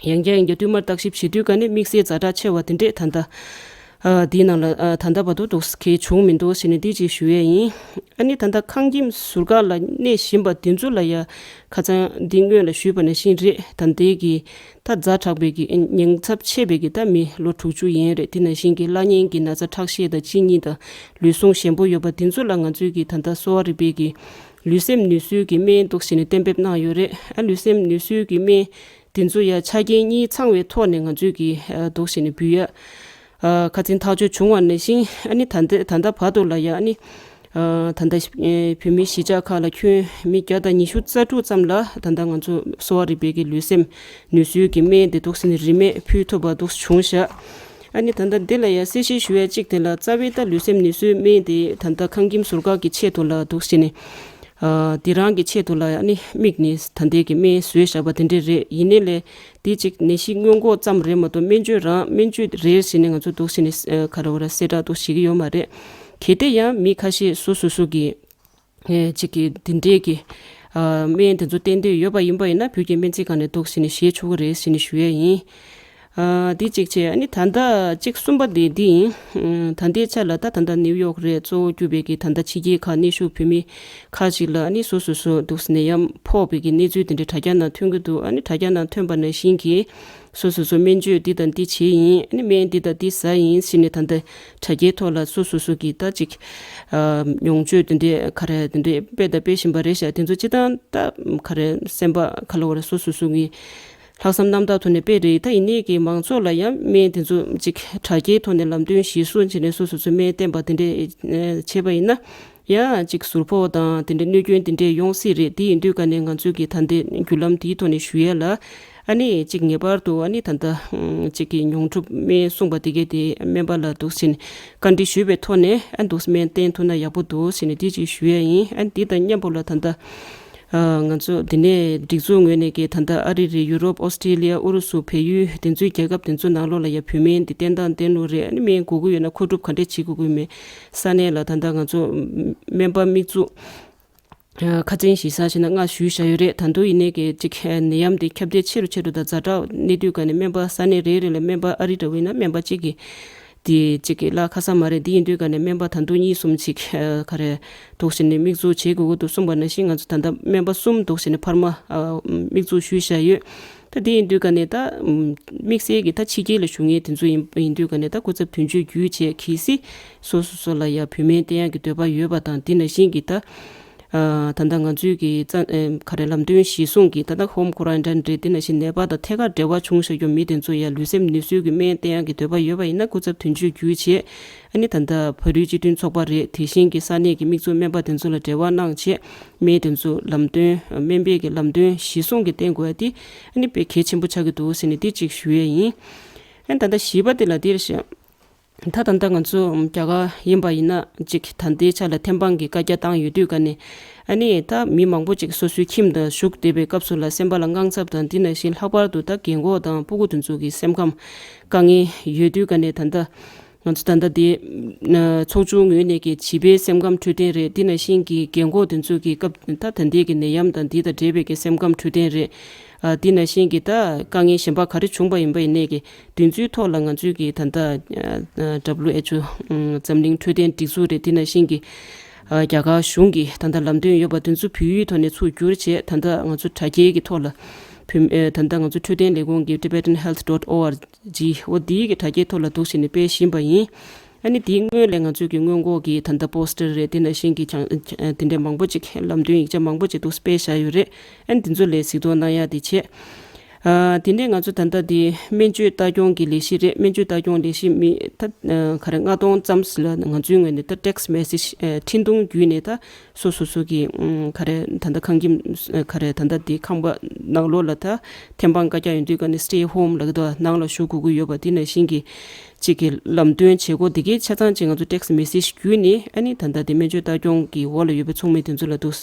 ཡང་བསྐྱར་ཡང་བསྐྱར་བསྟུད་མར་བརྟག་ཞིབ་བྱེད་དུས་ག་ནས་དམིགས་བསལ་ཛ་དྲག་ཆེ་བ་དེ་འདྲས་ད་ལྟ་ཨ་འདིའི་ནང་ལ་ཨ་ད་ལྟ་བར་དུ་འདུག་གལ་བྱུང་མི་འདུག་ཟེར་ནས་འདི་ཅིག་ཞུ་ཡས་ཡིན། ཨ་ནི་ད་ལྟ་ཁང་ཁྱིམ་ཟུར་བཀག་ལ་གནས་བཞིན་པ་དེ་ཚོ་ལ་ཡ་ཁ་སང་འདི་སྔོན་ལ་ཞུས་པ་ནང་བཞིན་རེད། ད་ལྟའི་གི་ད་ཛ་དྲག་པའི་གི་ཉེན་ཚབས་ཆེ་བའི་གི་ད་མི་ལོ་དྲུག་ཅུ་ཡན་རེད། དེ་ནང་བཞིན་གི་བླ་གཉན་གྱི་ན་ཚ་ཁྲག་ཤེད་དང་གཅིན་སྙི་དང་ལུས་ཟུངས་ཞན་པོ་ཡོད་པ་དེ་ཚོ་ལ་ང་ཚོས་གི་ད་ལྟ་གསོ་བ་རིག་པའི་གི་ལུས་སེམས་ནུས་གསོའི་གི་སྨན་འདུག་ཟེར་ནས་གཏན་འབེབས་གནང་ཡོད་རེད། ཨ་ལུས་སེམས་ནུས་གསོའི་གི་སྨན་དེ་ཚོ་ཡ་ཆ་རྐྱེན་གཉིས་ཚང་བའི་ཐོག་ནས་ང་ཚོས་གི་ཨ་འདུག་ཟེར་ནས་འབུལ་ཡ། ཨ་ཁ་སང་ཐག་གཅོད་བྱུང་བ་ནང་བཞིན་ཨ་ནི་ད་ལྟ་ད་ལྟ་བར་དུ་ལ་ཡ་ཨ་ནི་ཨ་ད་ལྟ་ཨེ་བོད་མི་གཞིས་ཆགས་ཁག་ལ་ཁྱོན་མི་བརྒྱ་དང་ཉི་ཤུ་རྩ་དྲུག་ཙམ་ལ་ད་ལྟ་ང་ཚོ་གསོ་བ་རིག་པའི་གི་ལུས་སེམས་ནུས་གསོའི་གི་སྨན་དེ་འདུག་ཟེར་ནས་རིན་མེད་ཕུལ་ཐུབ་པ་འདུག་བྱུང་ཤག་ཨ་ནི་ད་ལྟ་འདི་ལ་ཡ་གསལ་བཤད་ཞུ་ཡ་གཅིག་དེ་ལ་རྩ་བའི་ད་ལུས་སེམས་ནུས་གསོའི་སྨན་དེ་ད་ལྟ་ཁང་ཁྱིམ་ཟུར་བཀག་གི་ཆེད་དུ་ལ་འདུག་ཟེར་ནས། ཨ་དེ་རང་གི་ཆེད་དུ་ལ་ཨ་ནི་དམིགས་ནས་ད་ལྟའི་གི་སྨན་བཟོས་བཞག་པ་དེ་འདྲས་རེད། ཡིན་ནའི་ལས་དེ་གཅིག་ནད་གཞི་སྔོན་འགོག་ཙམ་རེད་མ་གཏོགས་སྨན་བཅོས་རང་སྨན་བཅོས་རེད་ཟེར་ནས་ང་ཚོ་འདུག་ཟེར་ནས་ཨ་ག་རེ་བ་ར་གསལ་བསྒྲགས་འདུག་བྱེད་ཀྱི་ཡོད་མ་རེད། གལ་ཏེ་ཡང་མི་ཁ་ཤས་སོ་སོ་སོ་གི་ཨེ་གཅིག་གི་དེ་འདྲས་ཀྱི་ཨ་སྨན་དེ་ཚོ་བསྟེན་འདོད་ཡོད་པ་ཡིན་པ་ཡིན་ན་བོད་ཀྱི་སྨན་རྩིས་ཁང་ནས་འདུག་ཟེར་ནས་བཞེས་ཆོག་གི་རེད་ཟེར་ནས་ཞུ་ཡས་ཡིན། ཨ། འདི་གཅིག་བྱས། ཨ་ནི་ད་ལྟ་གཅིག་གསུམ་པ་དེ་འདི་ཡིན། ཨ། ད་ལྟའི་ཆ་ལ་ད་ད་ལྟ་ནིའུ་ཡོག་རེད། གཙོ་བོ་གྱུར་པའི་གི་ད་ལྟ་ཕྱི་རྒྱལ་ཁག་གནས་བཞུགས་བོད་མི་ཁག་ཅིག་ལ་ཨ་ནི་སོ་སོ་སོ་འདུག་ནད་ཡམས་ཕོག་པའི་གི་གནས་ཚུལ་དེ་འདྲའི་དྲ་རྒྱ་ནང་ཐོན་གྱི་འདུག་ཨ་ནི་དྲ་རྒྱ་ནང་ཐོན་པ་ནང་བཞིན་གྱི་སོ་སོ་སོ་སྨན་བཅོས་འདི་དང་འདི་བྱས་ཡིན། ཨ་ནི་སྨན་འདི་དང་འདི་ཟ་ཡིན་ཟེར་ནས་ད་ལྟ་དྲ་རྒྱའི་ཐོག་ལ་སོ་སོ་སོ་གི་ད་ཅིག་ཨ། མྱོང་སྤྱོད་དེ་འདྲའི་ག་རེ་དེ་འདྲའི་སྤེལ་དང་སྤེལ་བཞིན་པ་རེད་ཤག་དེ་ཚོ་སྤྱིར་བཏང་ད་ག་རེ་སེམས་པ་ག་ལ་བ་རེད། སོ་སོ་སོ་གི་ལྷག་བསམ་རྣམ་དག་ཐོག་ནས་སྤེལ་རེད། ད་ཡིན་ནའི་གི་མང་ཚོགས་ལ་ཡང་སྨན་དེ་ཚོ་ཅིག་དྲ་རྒྱའི་ཐོག་ནས་ལམ་སྟོན་གཞིར་བཟུང་བྱས་ནས་སོ་སོ་ཚོས་སྨན་བསྟེན་པ་དེ་འདྲས་བྱས་པ་ཡིན་ན་ཡང་ཅིག་ཟུར་ཕོག་དང་དེ་འདྲས་གནོད་སྐྱོན་དེ་འདྲས་ཡོང་སྲིད་རེད། དེ་ཡིན་དུས་ཀ་ནས་ང་ཚོས་ཀྱི་ད་ལྟའི་བརྒྱུད་ལམ་དེའི་ཐོག་ནས་ཞུ་ཡས་ལ་ཨ་ནི་ཅིག་ངེས་པར་དུ་ཨ་ནི་ད་ལྟ་ཅིག་གི་མྱོང་གྲུབ་སྨན་གསུངས་པ་དེ་གས་དེ་སྨན་པ་ལ་འདུག་ཕྱིན་བཀའ་འདྲི་ཞུས་པའི་ཐོག་ནས་ཨ་འདུག་སྨན་བསྟེན་ཐུབ་ན་ཡག་པོ་འདུག་ཟེར་ནས་དེ་ཅིག་ཞུ་ཡས་ཡིན། ཨ་ནི་དེ་དང་མཉམ་པོ་ལ་ད་ལྟ། ཨ། ང་ཚོ་འདི་ནས་སྒྲིག་འཛུགས་ངོས་ནས་ཀྱི་ད་ལྟ་ཨ་རི་རེད། ཡུ་རོབ། ཨོ་སི་ཀྲི་ལི་ཡ། ཨུ་རུ་སུ། བལ་ཡུལ། དེ་ཚོའི་རྒྱལ་ཁབ་དེ་ཚོ་ནང་ལོགས་ལ་ཡ་བོད་སྨན་འདི་བསྟེན་སྟངས་བསྟེན་ལུགས་རེད། ཨ་ནི་སྨན་དགོས་ཀྱི་ཡོད་ན་མཁོ་སྒྲུབ་ག་འདྲས་བྱེད་དགོས་ཀྱི་མེད། ས་གནས་ལ་ད་ལྟ་ང་ཚོ་སྨན་པ་དམིགས་འཛུགས་ཨ། ཁ་ཚན་ཞིག་བཟང་ཞིག་ན་ང་ཞུས་བཞག་ཡོད་རེད། ད་དུང་ཡིན་ནའི་གི་ཅིག་ནད་ཡམས་འདི་ཁྱབ་གདལ་ཆེ་རུ་ཆེ་རུ་དང་ཛ་དྲག་གནས་དུས་ཀ་ནས་སྨན་པ་ས་གནས་རེ་རེ་ལ་སྨན་པ་ཨ་རི་འདྲ་བོ་ཡིན་ན་སྨན་པ་གཅིག་གིས་དེ་གཅིག་གི་ལ་ཁ་ས་མ་རེད། འདི་ཡིན་དུས་ཀ་ནས་སྨན་པ་ད་དུང་གཉིས་གསུམ་ཅིག་ཨ། ག་རེ་འདུག་ཟེར་ནས་དམིགས་འཛུགས་བྱེད་དགོས་ཀྱི་འདུག་གསུངས་པ་ནང་བཞིན་ང་ཚོ་ད་ལྟ་སྨན་པ་གསུམ་འདུག་ཟེར་ནས་འཕར་མ་ཨ། དམིགས་འཛུགས་ཞུས་བཞག་ཡོད། ད་འདི་ཡིན་དུས་ཀ་ནས་ད་དམིགས་བསལ་གྱི་ད་ཕྱི་རྒྱལ་ལ་བཞུགས་མཁན་དེ་ཚོ་ཡིན་ཡིན་དུས་ཀ་ནས་ད་སྐུ་ཚབ་དོན་གཅོད་བརྒྱུད་བྱས་གལ་སྲིད་སོ་སོ་སོ་ལ་ཡ་བོད་སྨན་བསྟེན་ཡག་གི་འདོད་པ་ཡོད་པ་དང་། འདི་ནང་བཞིན་གྱི་ད་ཨ། ད་ལྟ་ང་ཚོའི་གི་ཙ་ཨེམ། ག་རེ་ལམ་སྟོན་གཞིར་བཟུང་གི་ད་ལྟ་ཧོམ་ཁོ་རན་ཊིན་རེད། འདི་ནང་བཞིན་ནད་པ་དང་ཐད་ཀར་འབྲེལ་བ་བྱུང་བཞག་རྒྱུ་མི་དེ་ཚོ་ཡ་ལུས་སེམས་ནུས་གསོའི་གི་སྨན་བསྟེན་ཡག་གི་འདོད་པ་ཡོད་པ་ཡིན་ན་སྐུ་ཚབ་དོན་གཅོད་བརྒྱུད་བྱས། ཨ་ནི་ད་ལྟ་བར་དུའི་སྤྱི་མཐུན་ཚོགས་པ་རེད། དེ་བཞིན་གྱི་ས་གནས་ཀྱི་དམིགས་བཙུགས་སྨན་པ་དེ་ཚོ་ལ་འབྲེལ་བ་གནང་བྱས་སྨན་དེ་ཚོ་ལམ་སྟོན། སྨན་པའི་གི་ལམ་སྟོན་གཞིར་བཟུང་གི་བསྟེན་དགོས་ཡ་དེ་ཨ་ནི་དཔེ་གལ་ཆེན་པོ་ཆགས་ཀྱི་འདུག་ཟེར་ནས་དེ་གཅིག་ཞུ་ཡས་ཡིན། ཨ་ནི་ད་ལྟ་བཞི་པ་དེ་ལ་དེར་ཞེ། ད་ད་ལྟ་ང་ཚོ་རྒྱ་གར་ཡིན་པ་ཡིན་ན་ཅིག་ད་ལྟའི་ཆ་ལ་ཐེམ་སྤང་གི་བཀའ་རྒྱ་བཏང་ཡོད་དུས་ཀ་ནས་ཨ་ནི་ད་མི་མང་པོ་ཅིག་སོ་སོའི་ཁྱིམ་དུ་བཞུགས་བསྡད་པའི་སྐབས་སུ་ལ་སེམས་པ་ལ་དངངས་འཚབ་དང་། འདི་ནང་བཞིན་ལྷག་པར་དུ་ད་རྒན་གོག་དང་སྤུ་གུ་དེ་ཚོ་གི་སེམས་ཁམས་དཀའ་ངལ་ཡོད་དུས་ཀ་ནས་ད་ལྟ་ང་ཚོ་ད་ལྟ་དེ་ཚོགས་ཆུང་ངོས་ནས་ཀྱི་བྱིས་པའི་སེམས་ཁམས་འཕྲོད་བསྟེན་རེད། འདི་ནང་བཞིན་གྱི་རྒན་གོག་དེ་ཚོ་གི་སྐབས་ད་ད་ལྟའི་གི་ནད་ཡམས་དང་འདི་དང་འབྲེལ་བའི་གི་སེམས་ཁམས་འཕྲོད་བསྟེན་རེད། ཨ། འདི་ནང་བཞིན་གྱི་ད་དཀའ་ངལ་གཞན་པ་ག་རེ་བྱུང་པ་ཡིན་པ་ཡིན་ནའི་གི་དེ་ཚོའི་ཐོག་ལ་ང་ཚོས་ཀྱི་ད་ལྟ་ཨ། ཨ། ཌབ་ལིའུ་ཨེཆ་ཨོ། ཨ། འཛམ་གླིང་འཕྲོད་བསྟེན་སྒྲིག་འཛུགས་རེད། འདི་ནང་བཞིན་གྱི་ཨ། རྒྱ་གར་གཞུང་གི་ད་ལྟ་ལམ་སྟོན་ཡོད་པ་དེ་ཚོ་བོད་ཡིག་ཐོག་ནས་ཚུར་བསྒྱུར་བྱས་ད་ལྟ་ང་ཚོ་དྲ་རྒྱའི་གི་ཐོག་ལ་བོད་ཨ། ད་ལྟ་ང་ཚོ་འཕྲོད་བསྟེན་ལས་ཁུངས་ཀྱི་Tibetan Health dot org འོ་འདིའི་གི་དྲ་རྒྱའི་ཐོག་ལ་འདུག་བྱས་ནས་སྤེལ་བཞིན་པ་ཡིན། ཨ་ནི་དེའི་སྔོན་ལ་ང་ཚོས་ཀྱི་སྔོན་འགོག་གི་ད་ལྟ་པོ་སི་ཊར་རེད། དེ་ནང་བཞིན་གྱི་ཀྱང་དེ་འདྲའི་མང་པོ་ཅིག་ལམ་སྟོན་ཡིག་ཆ་མང་པོ་ཅིག་འདུག་སྤེལ་བཞག་ཡོད་རེད། ཨ་ནི་དེ་ཚོ་ལ་གཟིགས་རྟོག་གནང་ཡག་དེ་བྱས། ཨ། དེ་ནས་ང་ཚོ་ད་ལྟ་དེ་སྨན་བཅོས་ལྟ་སྐྱོང་གི་ལས་གཞི་རེད། སྨན་བཅོས་ལྟ་སྐྱོང་ལས་གཞི་མི་ད་ག་རེ་ལྔ་སྟོང་ཙམ་ཞིག་ལ་ང་ཚོའི་ངོས་ནས་ད་text message ཨ། འཕྲིན་ཐུང་བརྒྱུད་ནས་ད་སོ་སོ་སོ་གི་ཨ། ག་རེ་ད་ལྟ་ཁང་ཁྱིམ་ཨ། ག་རེ་ད་ལྟ་དེ་ཁང་པ་ནང་ལོགས་ལ་ད་ཐེམ་སྤང་བཀའ་རྒྱ་ཡོད་དུས་ཀ་ནས་stay home ལབ་ཀྱི་འདུག་ནང་ལ་བཞུགས་དགོས་ཀྱི་ཡོད་པ། དེ་ནང་བཞིན་གྱི་གཅིག་གི་ལམ་སྟོན་བྱེད་སྒོ་འདི་གའི་ཆ་ཚང་གཅིག་ང་ཚོ་text message བརྒྱུད་ནས་ཨ་ནི་ད་ལྟ་དེ་སྨན་བཅོས་ལྟ་སྐྱོང་གི་འོག་ལ་ཡོད་པའི་ཚོགས་མི་དེ་ཚོ་ལ་འདུག་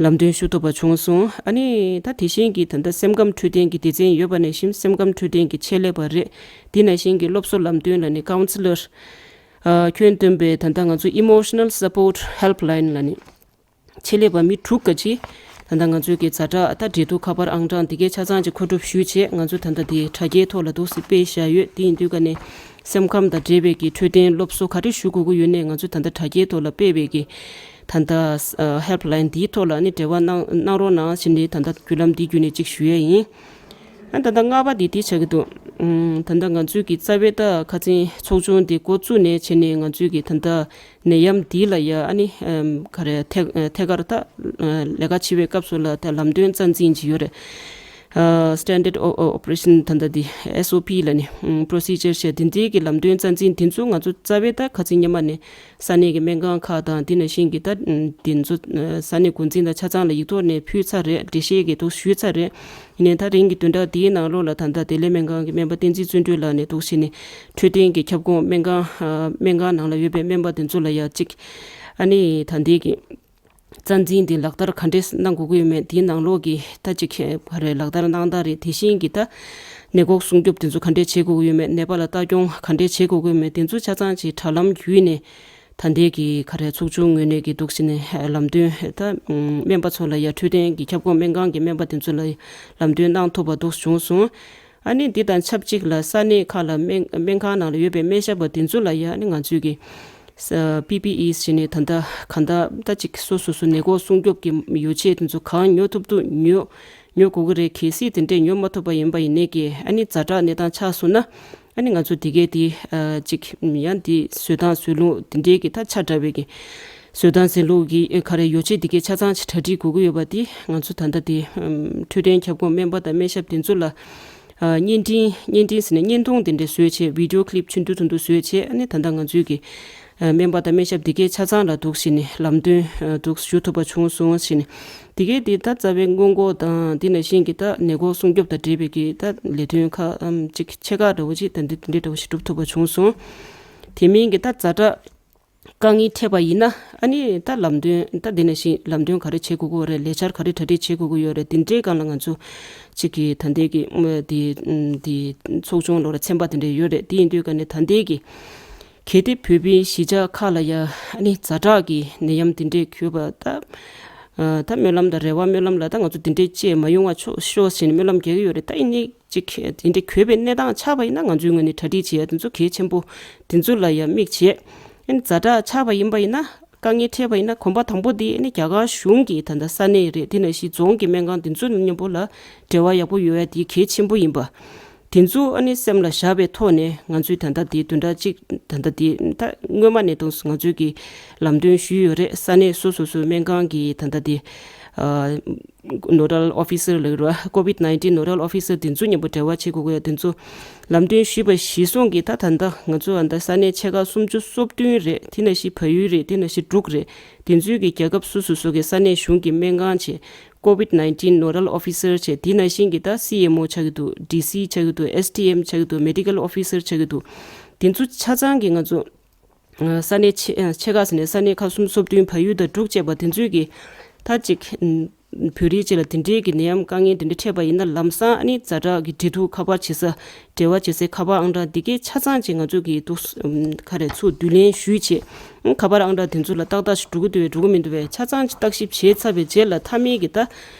ལམ་སྟོན་ཞུ་ཐུབ་པ་བྱུང་སོང་། ཨ་ནི་ད་དེ་བཞིན་གྱི་ད་ལྟ་སེམས་ཁམས་འཕྲོད་བསྟེན་གྱི་སྡེ་ཚན་ཡོད་པ་ནང་བཞིན་སེམས་ཁམས་འཕྲོད་བསྟེན་གྱི་ཆེད་ལས་པ་རེད། དེ་ནང་བཞིན་གྱི་སློབ་གསོ་ལམ་སྟོན་ལ་ནི་counselor ཨ། ཁྱོན་བསྡོམས་པའི་ད་ལྟ་ང་ཚོ་emotional support helpline ལ་ནི་ཆེད་ལས་པ་མི་དྲུག་ག་ཅིག་ད་ལྟ་ང་ཚོའི་གི་ཛ་དྲག་ད་འབྲེལ་གཏུག་ཁ་པར་ཨང་གྲངས་འདི་གའི་ཆ་ཚང་ཅིག་མཁོ་སྒྲུབ་ཞུས་བྱས་ང་ཚོ་ད་ལྟ་དེ་དྲ་རྒྱའི་ཐོག་ལ་འདུག་སེ་སྤེལ་བཞག་ཡོད། དེ་ཡིན་དུས་ཀ་ནས་སེམས་ཁམས་དང་འབྲེལ་བའི་གི་འཕྲོད་བསྟེན་སློབ་གསོ་ག་རེ་ཞུ་དགོས་ཀྱི་ཡོད་ནའི་ང་ཚོ་ད་ལྟ་དྲ་རྒྱའི་ཐོག་ལ་སྤེལ་བའི་གི་ད་ལྟ་ཨ། helpline འདིའི་ཐོག་ལ་ནི་འབྲེལ་བ་གནང་གནང་རོགས་གནང་ཞེས་ནས་ད་ལྟ་བརྒྱུད་ལམ་འདི་བརྒྱུད་ནས་ཅིག་ཞུ་ཡས་ཡིན། ཨ། ད་ལྟ་ལྔ་པ་འདི་འདི་ཆགས་ཀྱི་འདུག་ཨུམ། ད་ལྟ་ང་ཚོའི་གི་རྩ་བའི་ད་ཁ་ཚན་ཚོགས་ཆུང་འདི་འགོ་བཙུགས་ནས་བྱས་ནས་ང་ཚོའི་གི་ད་ལྟ་ནད་ཡམས་འདི་ལ་ཡ་ཨ་ནི་ཨམ། ག་རེ་ཐད་ཐད་ཀར་ད་ལས་ཀ་བྱེད་པའི་སྐབས་སུ་ལ་ད་ལམ་སྟོན་རྩ་འཛིན་ཅིག་ཡོད་རེད། ཨ། standard o- o- operation ད་ལྟ་འདི་S O P ལ་ནི་ཨུམ། procedure བྱས་འདི་འདྲའི་གི་ལམ་སྟོན་རྩ་འཛིན་འདི་ཚོ་ང་ཚོ་རྩ་བའི་ད་ཁ་ཚན་སྔོན་མ་ནས་ས་གནས་ཀྱི་སྨན་ཁང་ཁག་དང་འདི་ནང་བཞིན་གྱི་ད་འདི་ཚོ་ས་གནས་འགོ་འཛིན་དང་ཆ་ཚང་ལ་ཡིག་ཐོག་ནས་ཕུལ་ཚར་རེད། འགྲེལ་བཤད་ཀྱི་ཐོག་ཞུས་ཚར་རེད། ཡིན་ནའི་ད་རིང་གི་བདུན་ཕྲག་འདིའི་ནང་ལོགས་ལ་ད་ལྟ་བདེ་ལེགས་སྨན་ཁང་གི་སྨན་པ་བསྟན་འཛིན་བརྩོན་འགྲུས་ལགས་ནས་འདུག་སེ་ནས་འཕྲོད་བསྟེན་གྱི་ཁྱབ་ཁོངས་སྨན་ཁང་སྨན་ཁང་ནང་ལ་ཡོད་པའི་སྨན་པ་དེ་ཚོ་ལ་ཡ་གཅིག་ཨ་ནི་ད་འདི་གི་རྩ་འཛིན་འདི་ལག་བསྟར་ག་འདྲས་གནང་དགོས་ཀྱི་ཡོད་མེད། འདིའི་ནང་ལོགས་ཀྱི་ད་ཅིག་ག་རེ་ལག་བསྟར་གནང་སྟངས་རེད། དེ་བཞིན་གྱི་ད་ནད་འགོག་སྲུང་སྐྱོབ་དེ་ཚོ་ག་འདྲས་བྱེད་དགོས་ཀྱི་ཡོད་མེད། ནད་པ་ལ་ལྟ་སྐྱོང་ག་འདྲས་བྱེད་དགོས་ཀྱི་ཡོད་མེད། དེ་ཚོ་ཆ་ཚང་ཅིག་དྲ་ལམ་བརྒྱུད་ནས་ད་ལྟའི་གི་ག་རེ་ཚོགས་ཆུང་ངོས་ནས་ཀྱི་འདུག་སེ་ནས་ལམ་སྟོན་ད་སྨན་པ་ཚོ་ལ་ཡ་འཕྲོད་བསྟེན་གྱི་ཁྱབ་ཁོངས་སྨན་ཁང་གི་སྨན་པ་དེ་ཚོ་ལ་ལམ་སྟོན་གནང་ཐུབ་པ་འདུག་བྱུང་སོང་། ཨ་ནི་འདི་དང་ཆབས་ཅིག་ལ་ས་གནས་ཁག་ལ་སྨན་སྨན་ཁང་ནང་ལ་ཡོད་པའི་སྨན་ཞབས་པ་དེ་ཚོ་ལ་ཡ་ཨ་ནི་ང་ཚོས་ཀྱི་ས་པི་པི་ཨི་ཟེར་ནས་ད་ལྟ་གང་ལྟར་ད་ཅིག་སོ་སོ་སོ་ནད་འགོག་སྲུང་སྐྱོབ་ཀྱི་ཡོ་བྱད་དེ་ཚོ་གང་ཉོ་ཐུབ་ཐུབ་ཉོ་ཉོ་དགོས་ཀྱི་རེད། གལ་སྲིད་དེ་འདྲས་ཉོ་མ་ཐུབ་པ་ཡིན་པ་ཡིན་ནའི་ཀྱི་ཨ་ནི་ཛ་དྲག་གནས་སྟངས་ཆགས་སོང་ན་ཨ་ནི་ང་ཚོ་དེ་གའི་དེ་ཨ་ཅིག་ཡང་དེ་བཟོ་སྟངས་བཟོ་ལུགས་དེ་འདྲས་ཀྱི་ད་ཆ་འདྲ་བའི་ཀྱི་བཟོ་སྟངས་ཟེར་ལུགས་ཀྱི་ཨེ་ག་རེ་ཡོ་བྱད་དེ་གའི་ཆ་ཚང་ཅིག་གྲ་སྒྲིག་དགོས་ཀྱི་ཡོད་པ་དེ་ང་ཚོ་ད་ལྟ་དེ་ཨམ་འཕྲོད་བསྟེན་ཁྱབ་ཁོངས་སྨན་པ་དང་སྨན་ཞབས་དེ་ཚོ་ལ་ཨ་བརྙན་འཕྲིན་བརྙན་འཕྲིན་ཟེར་ནས་བརྙན་ཐུང་དེ་འདྲ་བཟོས་བྱས་བི་ཌི་ཡོ་ཀི་ལིབ་ཆུང་དུ་ཆུང་དུ་བཟོས་བྱས་ཨ་ནི་ད་ལྟ་ང་ཚོའི་གི་ཨ་སྨན་པ་དང་སྨན་ཞབས་དེ་གའི་ཆ་ཚང་ལ་འདུག་ཟེར་ནས་ལམ་སྟོན་ཨ་འདུག་ཞུ་ཐུབ་པ་བྱུང་སོང་ཟེར་ནས། དེ་གའི་དེ་ད་རྩ་བའི་སྔོན་འགོག་དང་དེ་ནང་བཞིན་གྱི་ད་ནད་འགོག་སྲུང་སྐྱོབ་དང་འབྲེལ་བའི་གི་ད་ལས་དོན་ཁག་ཨམ་ཅིག་ཆེ་ཁག་འདྲ་བོ་ཅིག་ད་འདི་འདི་འདྲ་བོ་ཞིག་སྒྲུབ་ཐུབ་པ་བྱུང་སོང་། དེ་མིན་གྱི་ད་ཛ་དྲག་དཀའ་ངལ་འཕྲད་པ་ཡིན་ན་ཨ་ནི་ད་ལམ་སྟོན་ད་འདི་ནང་བཞིན་ལམ་སྟོན་ག་རེ་བྱེད་དགོས་ཀྱི་ཡོད་རེད། ལས་འཆར་ག་རེ་གྲ་སྒྲིག་བྱེད་དགོས་ཀྱི་ཡོད་རེད། དེ་འདྲའི་སྒང་ལ་ང་ཚོ་ཅིག་གི་ད་ལྟའི་གི་ཨམ་དེ་ཨམ་དེ་ཚོགས་ཆུང་ལོ་རེ་ཚན་པ་དེ་འདྲ་ཡོད་རེད། དེ་ཡིན་དུས་ཀ་ནས་ད་ལྟའི་གི་གལ་ཏེ་བོད་པའི་གཞིས་ཆགས་ཁག་ལ་ཡ་ཨ་ནི་ཛ་དྲག་གི་ནད་ཡམས་དེ་འདྲས་གྱུར་པ་ད་ཨ་ད་སྨོན་ལམ་དང་རེ་བ་སྨོན་ལམ་ལ་ད་ང་ཚོ་དེ་འདྲས་བཅས་མ་ཡོང་བ་ཆོག་ཤོག་ཟེར་ནས་སྨོན་ལམ་རྒྱག་གི་ཡོད་རེད། ད་ཡིན་ནའི་ཅིག་དེ་འདྲས་གྱུར་པའི་གནས་སྟངས་ཆགས་པ་ཡིན་ན་ང་ཚོའི་ངོས་ནས་གྲ་སྒྲིག་བྱེད་ཡ་དེ་ཚོ་གལ་ཆེན་པོ་དེ་ཚོ་ལ་ཡ་དམིགས་བྱས། ཨ་ནི་ཛ་དྲག་ཆགས་པ་ཡིན་པ་ཡིན་ན་དཀའ་ངལ་འཕྲད་པ་ཡིན་ན་གོམ་པ་དང་པོ་དེ་ཨ་ནི་རྒྱ་གར་གཞུང་གི་ད་ལྟ་ས་གནས་རེད། དེ་ནང་བཞིན་རྫོང་གི་སྨན་ཁང་དེ་ཚོ་མཉམ་པོ་ལ་འབྲེལ་བ་ཡག་པོ་ཡོད་ཡ་དེ་གལ་ཆེན་པོ་ཡིན་པ། དེ་ཚོ་ཨ་ནི་སེམས་ལ་བཞག་པའི་ཐོག་ནས་ང་ཚོས་ད་ལྟ་དེ་བདུན་ཕྲག་གཅིག་ད་ལྟ་དེ་ད་སྔོན་མ་ནས་ཏོག་ཙམ་ང་ཚོས་ཀྱི་ལམ་སྟོན་ཞུས་ཡོད་རེད། ས་གནས་སོ་སོ་སོའི་སྨན་ཁང་གི་ད་ལྟ་དེ་ཨ་nodal officer་ལབ་ར་COVID nineteen nodal officer་དེ་ཚོ་མཉམ་པོ་འབྲེལ་བ་བྱེད་དགོས་ཀྱི་ཡོད། དེ་ཚོ་ལམ་སྟོན་ཞུས་པ་གཞིར་བཟུང་གི་ད་ད་ལྟ་ང་ཚོ་ཨ་ད་ས་གནས་ཆེ་ཁག་སུམ་ཅུ་སོ་བདུན་རེད། དེ་ནང་བཞིན་བལ་ཡུལ་རེད། དེ་ནང་བཞིན་འབྲུག་རེད། དེ་ཚོའི་གི་རྒྱལ་ཁབ་སོ་སོ་སོ་གི་ས་གནས་གཞུང་གི་སྨན་ཁང་བྱས། COVID nineteen nodal officer་བྱས། དེ་ནང་བཞིན་གྱི་ད་སི་ཨེམ་ཨོ་ཆགས་ཀྱི་འདུག་ཌི་སི་ཆགས་ཀྱི་འདུག་ཨེས་ཌི་ཨེམ་ཆགས་ཀྱི་འདུག་མེ་ཌི་ཀལ་ཨོ་ཕི་སར་ཆགས་ཀྱི་འདུག་དེ་ཚོ་ཆ་ཚང་གི་ང་ཚོ་ཨ་ས་གནས་ཆེ་ཨ་ཆེ་ཁག་ཟེར་ནས་ས་གནས་ཁག་སུམ་ཅུ་སོ་བདུན་བལ་ཡུལ་དང་འབྲུག་བཅས་པ་དེ་ཚོའི་གི་ད་ཅིག་ཨ་བོད་རིགས་བཅས་ལ་དེ་འདྲའི་གི་ནད་ཡམས་དཀའ་ངལ་དེ་འདྲ་འཕྲད་པ་ཡིན་ན་ལམ་སང་ཨ་ནི་ཛ་དྲག་གི་འབྲེལ་གཏུག་ཁ་པར་བྱེད་ས་འབྲེལ་བ་བྱེད་སའི་ཁ་པར་ཨང་གྲངས་འདི་གའི་ཆ་ཚང་ཅིག་ང་ཚོ་གི་འདུག་ཨམ་ག་རེ་ཚུར་བསྡུ་ལེན་ཞུས་བྱས། ཨང་ཁ་པར་ཨང་གྲངས་དེ་ཚོ་ལ་ཏག་ཏག་ཞིག་འགྲོ་གི་འདུག་བས་འགྲོ་གི་མི་འདུག་བས་ཆ་ཚང་ཅིག་བརྟག་ཞིབ་བྱས་ཚར་བའི་རྗེས་ལ་མཐའ་མའི་གི་ད་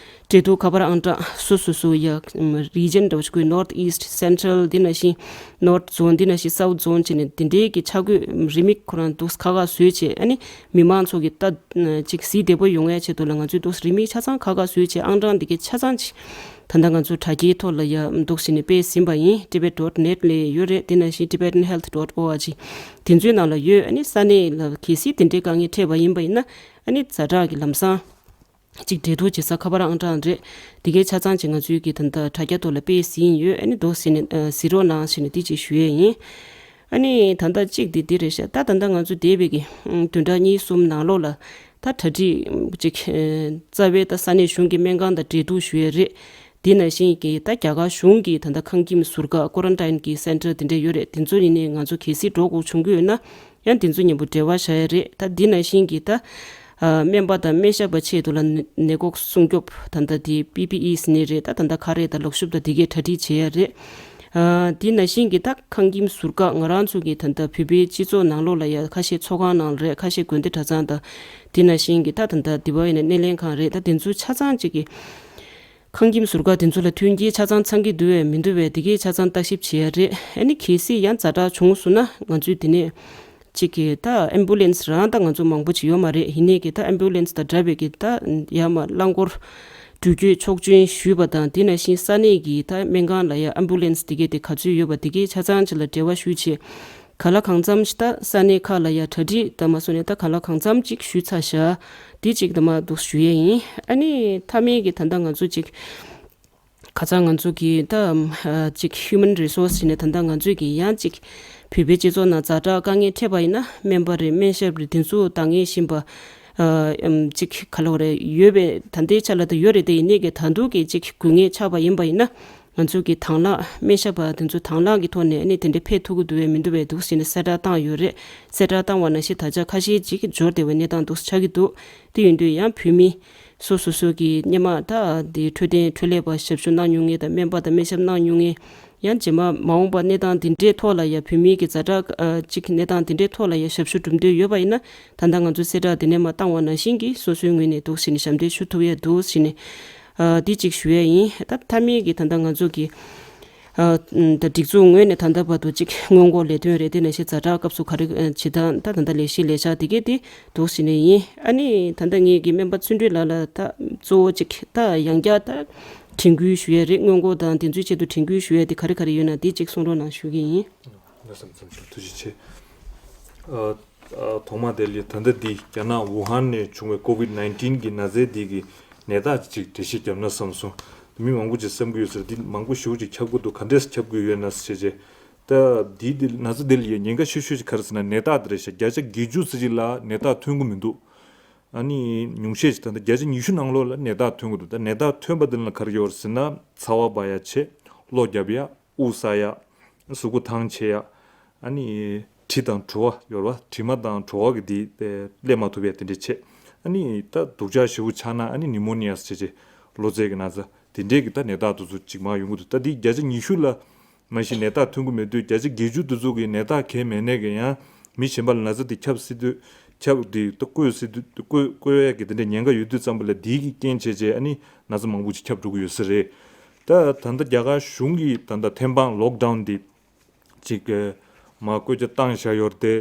འབྲེལ་གཏུག་ཁ་པར་ཨང་གྲངས་སོ་སོ་སོ་ཡ་ཨམ་རི་ཇན་འདྲ་བོ་ཞིག་གི་North East Central་འདི་ནང་བཞིན་North Zone་འདི་ནང་བཞིན་South Zone་བྱས་ནས་དེ་འདྲའི་གི་ཆ་བགོས་རེའུ་མིག་ཁོ་རང་འདུག་ཁག་ཁག་བཟོས་བྱས། ཨ་ནི་མི་མང་ཚོ་གི་ད་ཅིག་གཟིགས་བདེ་པོ་ཡོང་ཡ་ཆེད་དུ་ལ་ང་ཚོས་འདུག་རེའུ་མིག་ཆ་ཚང་ཁག་ཁག་བཟོས་བྱས་ཨང་གྲངས་འདི་གའི་ཆ་ཚང་ཅིག་ད་ལྟ་ང་ཚོ་དྲ་རྒྱའི་ཐོག་ལ་ཡ་འདུག་བྱས་ནས་སྤེལ་ཟིན་པ་ཡིན། Tibet dot net་ལ་ཡོད་རེད། དེ་ནང་བཞིན་Tibetan Health dot org་དེ་ཚོའི་ནང་ལ་ཡོད། ཨ་ནི་ས་གནས་ལ་གལ་སྲིད་དེ་འདྲའི་དཀའ་ངལ་འཕྲད་པ་ཡིན་པ་ཡིན་ན་ཨ་ནི་ཛ་དྲག་གི་ལམ་སང་གཅིག་འབྲེལ་གཏུག་བྱེད་ས་ཁ་པར་ཨང་གྲངས་རེད། དེ་གའི་ཆ་ཚང་ཅིག་ང་ཚོའི་གི་ད་ལྟ་དྲ་རྒྱ་ཐོག་ལ་སྤེལ་ཟིན་ཡོད། ཨ་ནི་འདུག་ཟེར་ནས་ཨ་གཟིགས་རོགས་གནང་ཟེར་ནས་དེ་ཅིག་ཞུ་ཡས་ཡིན། ཨ་ནི་ད་ལྟ་གཅིག་དེ་འདི་རེད་ཤག་ད་ད་ལྟ་ང་ཚོ་འདས་པའི་གི་བདུན་ཕྲག་གཉིས་གསུམ་ནང་ལོགས་ལ་ད་གྲ་སྒྲིག་ཅིག་རྩ་བའི་ད་ས་གནས་གཞུང་གི་སྨན་ཁང་དང་འབྲེལ་གཏུག་ཞུ་ཡས་རེད། དེ་ནང་བཞིན་གྱི་ད་རྒྱ་གར་གཞུང་གི་ད་ལྟ་ཁང་ཁྱིམ་ཟུར་བཀག་quarantine་གི་center་དེ་འདྲ་ཡོད་རེད། དེ་ཚོ་ཡིན་ནའི་ང་ཚོ་གལ་སྲིད་འགྲོ་དགོས་བྱུང་གི་ཡོད་ན་ཡང་དེ་ཚོ་མཉམ་པོ་འབྲེལ་བ་བྱ་ཡ་རེད། ད་འདི་ནང་བཞིན་གྱི་ད་ཨ་སྨན་པ་དང་སྨན་ཞབས་པ་ཆེད་དུ་ལ་ནད་ནད་འགོག་སྲུང་སྐྱོབ་ད་ལྟ་དེ་པི་པི་ཨི་ཟེར་ནི་རེད། ད་ད་ལྟ་ཁ་རས་དང་ལག་ཤུབས་དང་དེ་གས་གྲ་སྒྲིག་བྱེད་ཡ་རེད། ཨ་འདི་ནང་བཞིན་གྱི་ད་ཁང་ཁྱིམ་ཟུར་བཀག་ང་རང་ཚོ་གི་ད་ལྟ་བོད་པའི་སྤྱི་ཚོགས་ནང་ལོགས་ལ་ཡ་ཁ་ཤས་ཚོགས་ཁང་ནང་རེད། ཁ་ཤས་དགོན་སྡེ་གྲྭ་ཚང་དང་འདི་ནང་བཞིན་གྱི་ད་ད་ལྟ་འདི་བ་ཡིན་ན་སྣེ་ལེན་ཁང་རེད། ད་དེ་ཚོ་ཆ་ཚང་གཅིག་གི་ཁང་ཁྱིམ་ཟུར་བཀག་དེ་ཚོ་ལ་མཐུན་རྐྱེན་ཆ་ཚང་ཚང་གི་འདུག་བས་མི་འདུག་བས་དེ་གའི་ཆ་ཚང་བརྟག་ཞིབ་བྱེད་ཡ་རེད། ཨ་ནི་གལ་སྲིད་ཡང་ཛ་དྲག་བྱུང་སོང་ན་ང་ཚོས་དེ་ནས་གཅིག་གི་ད་ambulance་རང་ད་ང་ཚོ་མང་པོ་ཅིག་ཡོད་མ་རེད། ཡིན་ནའི་གི་ད་ambulance་དང་འདྲ་བའི་གི་ད་ཡར་མར་རླངས་འཁོར་འགྲུལ་སྐྱོད་ཆོག་མཆན་ཞུས་པ་དང་དེ་ནང་བཞིན་ས་གནས་ཀྱི་ད་སྨན་ཁང་ལ་ཡ་ambulance་དེ་གའི་དེ་ག་ཚོད་ཡོད་པ་དེ་གའི་ཆ་ཚང་ཅིག་ལ་འབྲེལ་བ་ཞུས་བྱས། ག་ལ་གང་འཚམ་ཞིག་ད་ས་གནས་ཁག་ལ་ཡ་གྲ་སྒྲིག་ད་མ་སོང་ནས་ད་ག་ལ་གང་འཚམ་ཅིག་ཞུས་ཚར་ཤག་དེ་ཅིག་ད་མ་འདུག་ཞུ་ཡས་ཡིན། ཨ་ནི་མཐའ་མའི་གི་ད་ལྟ་ང་ཚོ་ཅིག་ཁ་སང་ང་ཚོ་གི་ད་ཨ་ཅིག་human resource་བྱས་ནས་ད་ལྟ་ང་ཚོས་གི་ཡང་ཅིག་བོད་པའི་སྤྱི་ཚོགས་ནང་ཛ་དྲག་དཀའ་ངལ་འཕྲད་པ་ཡིན་ན་སྨན་པ་རེད། སྨན་ཞབས་རེད། དེ་ཚོ་ད་ངས་ཤེས་པ་ཨ་ཨམ་ཅིག་ག་ལ་བ་རེད་ཡོད་པའི་ད་ལྟའི་ཆ་ལ་ད་ཡོད་རེད། དེ་ཡིན་ནའི་གི་ད་དུང་གི་ཅིག་དགོས་ངེས་ཆགས་པ་ཡིན་པ་ཡིན་ན། ང་ཚོ་གི་དང་བླངས་སྨན་ཞབས་པ་དེ་ཚོ་དང་བླངས་ཀྱི་ཐོག་ནས་ཨ་ནི་དེ་འདྲ་ཕེབས་ཐུབ་ཀྱི་འདུག་བས་མི་འདུག་བས་འདུག་ཟེར་ནས་གསལ་བསྒྲགས་བཏང་ཡོད་རེད། གསལ་བསྒྲགས་བཏང་བ་ནང་བཞིན་ད་ཆ་ཁ་ཤས་ཅིག་འབྱོར་བསྡད་པའི་གནས་སྟངས་འདུག་ཆགས་ཀྱི་འདུག་དེ་ཡིན་དུས་ཡང་བོད་མི་སོ་སོ་སོ་གི་སྔོན་མ་ད་དེ་འཕྲོད་བསྟེན་འཕྲོད་ལས་པ་ཞབས་ཞུ་གནང་མྱོང་མཁན་དང་སྨན་པ་དང་སྨན་ཞབས་གནང་མྱོང་མཁན། ཡང་རྗེས་མ་མ་འོངས་པ་གནས་སྟངས་འདི་འདྲའི་ཐོག་ལ་ཡ་བོད་མིའི་གི་ཛ་དྲག་ཨ་ཅིག་གནས་སྟངས་འདི་འདྲའི་ཐོག་ལ་ཡ་ཞབས་ཞུ་གྲུབ་འདོད་ཡོད་པ་ཡིན་ན་ད་ལྟ་ང་ཚོ་གསལ་བསྒྲགས་འདི་ནས་མ་བཏང་བ་ནང་བཞིན་གྱི་སོ་སོའི་ངོས་ནས་འདུག་ཟེར་ནས་ཞབས་འདེགས་ཞུ་ཐུབ་ཡ་འདུག་ཟེར་ནས་ཨ་འདི་གཅིག་ཞུ་ཡ་ཡིན། ད་མཐའ་མའི་གི་ད་ལྟ་ང་ཚོ་གི་ ཨ་ད་སྒྲིག་འཛུགས་ངོས་ནས་ད་ལྟ་བར་དུ་ཅིག་སྔོན་འགོག་ལས་དོན་རེད། དེ་ནང་བཞིན་ཛ་དྲག་སྐབས་སུ་ག་རེ་ཨ་བྱེད་སྟངས། ད་ད་ལྟ་ལས་གཞི་ལས་འཆར་དེ་གས་དེ་འདུག་ཟེར་ནས་ཡིན། ཨ་ནི་ད་ལྟ་ངེད་ཀྱི་སྨན་པ་བརྩོན་འགྲུས་ལགས་ལ་ད་གཙོ་བོ་ཅིག་ད་ཡང་བསྐྱར་ད་དྲན་སྐུལ་ཞུ་ཡས་རེད། སྔོན་འགོག་དང་དེ་ཚོའི་ཆེད་དུ་དྲན་སྐུལ་ཞུ་ཡས་དེ་ག་རེ་ག་རེ་ཡོད་ན་དེ་ཅིག་གསུང་རོགས་གནང་ཞུ་གི་ཡིན། ལྷག་བསམ་ཙམ་ཞིག་ཐུགས་རྗེ་ཆེ། ཨ་ཨ་ཐོག་མ་དེ་ལ་ད་ལྟ་འདི་རྒྱ་ནག་ཝུ་ཧན་ནས་བྱུང་བའི་ཀོ་ཝིད་ནའིན་ཊིན་གྱི་ན་ཚའི་འདི་གི་ནད་རྟགས་ཅིག་འགྲེལ་བཤད་བརྒྱབ་ན་བསམ་སོང་། མི་མང་པོ་ཅིག་བསམ་གྱི་ཡོད་ཟེར། འདི་མང་པོ་ཞེ་པོ་ཅིག་ཁྱབ་ཀྱི་འདུག་ག་འདྲས་ཁྱབ་ཀྱི་ཡོད་ན་ཟེར་བྱས། ད་འདི་འདི་ན་ཚ་འདི་ལ་ཡ་ཉེན་ཁ་ཤོས་ཤོས་ཅིག་ག་རེ་ཟེར་ན། ནད་རྟགས་འདི་རེད་ཤག་བརྒྱ་ཆ་བརྒྱད་ཅུ་ཙམ་ཅིག་ལ་ནད་རྟགས་ཐོན་གྱི་མི་འདུག་ཨ་ནི་ཉུང་ཤས་ཅིག་ད་ལྟ་བརྒྱ་ཆ་ཉི་ཤུ་ནང་ལོགས་ལ་ནད་རྟགས་ཐོན་གྱི་འདུག་ད་ནད་རྟགས་ཐོན་པ་འདི་ལ་ག་རེ་ཡོད་རེད་ཟེར་ན། ཚ་བ་འབར་ཡ་བྱས། གློ་རྒྱབ་ཡ། དབུགས་བསགས་ཡ། གཟུགས་པོ་ཐང་ཆད་ཡ། ཨ་ནི་དྲི་དང་བྲོ་བ་ཡོད་རེད་པ། དྲི་མ་དང་བྲོ་བ་གི་དེ་དེ་སླེབས་མ་ཐུབ་པ་དེ་འདྲ་བྱས། ཨ་ནི་ད་སྡུག་ཅག་ཞེ་པོ་ཆགས་ན་ཨ་ནི་ནི་མོ་ནི་ཡ་ཟེར་བྱས། གློ་ཚད་ཀྱི་ན་ཚ་དེ་འདྲས་ཀྱི་ད་ནད་རྟགས་དེ་ཚོ་ཅིག་མར་ཡོང་གི་འདུག་ད་འདི་བརྒྱ་ཆ་ཉི་ཤུ་ལ་མ་གཞི་ནད་རྟགས་ཐོན་གྱི་མེད་དུས། བརྒྱ་ཆ་བརྒྱད་ཅུ་དེ་ཚོ་གི་ནད་རྟགས་གང་ཡང་མེད་ནའི་གི་ཡང་མི་གཞན་པ་ལ་ན་ཚ་དེ་ཁྱབ་སྲིད་དུས། ཁྱབ་དེ་ད་བཀོད་སྲིད་དུས། བཀོད་བཀོད་ཡ་གི་དེ་འདྲ་ཉེན་ཁ་ཡོད་དུས་ཙམ་པ་ལ་འདི་གི་རྐྱེན་བྱས་བྱས་ཨ་ནི་ན་ཚ་མང་པོ་ཅིག་ཁྱབ་འགྲོ་གི་ཡོད་ས་རེད། ད་ད་ལྟ་རྒྱ་གར་གཞུང་གིས་ད་ལྟ་ཐེམ་སྤང་ལོག་ཌའུན་འདི་ཅིག་ཨ་མར་བཀོད་རྒྱ་བཏང་བཞག་ཡོད་རེད་དེ།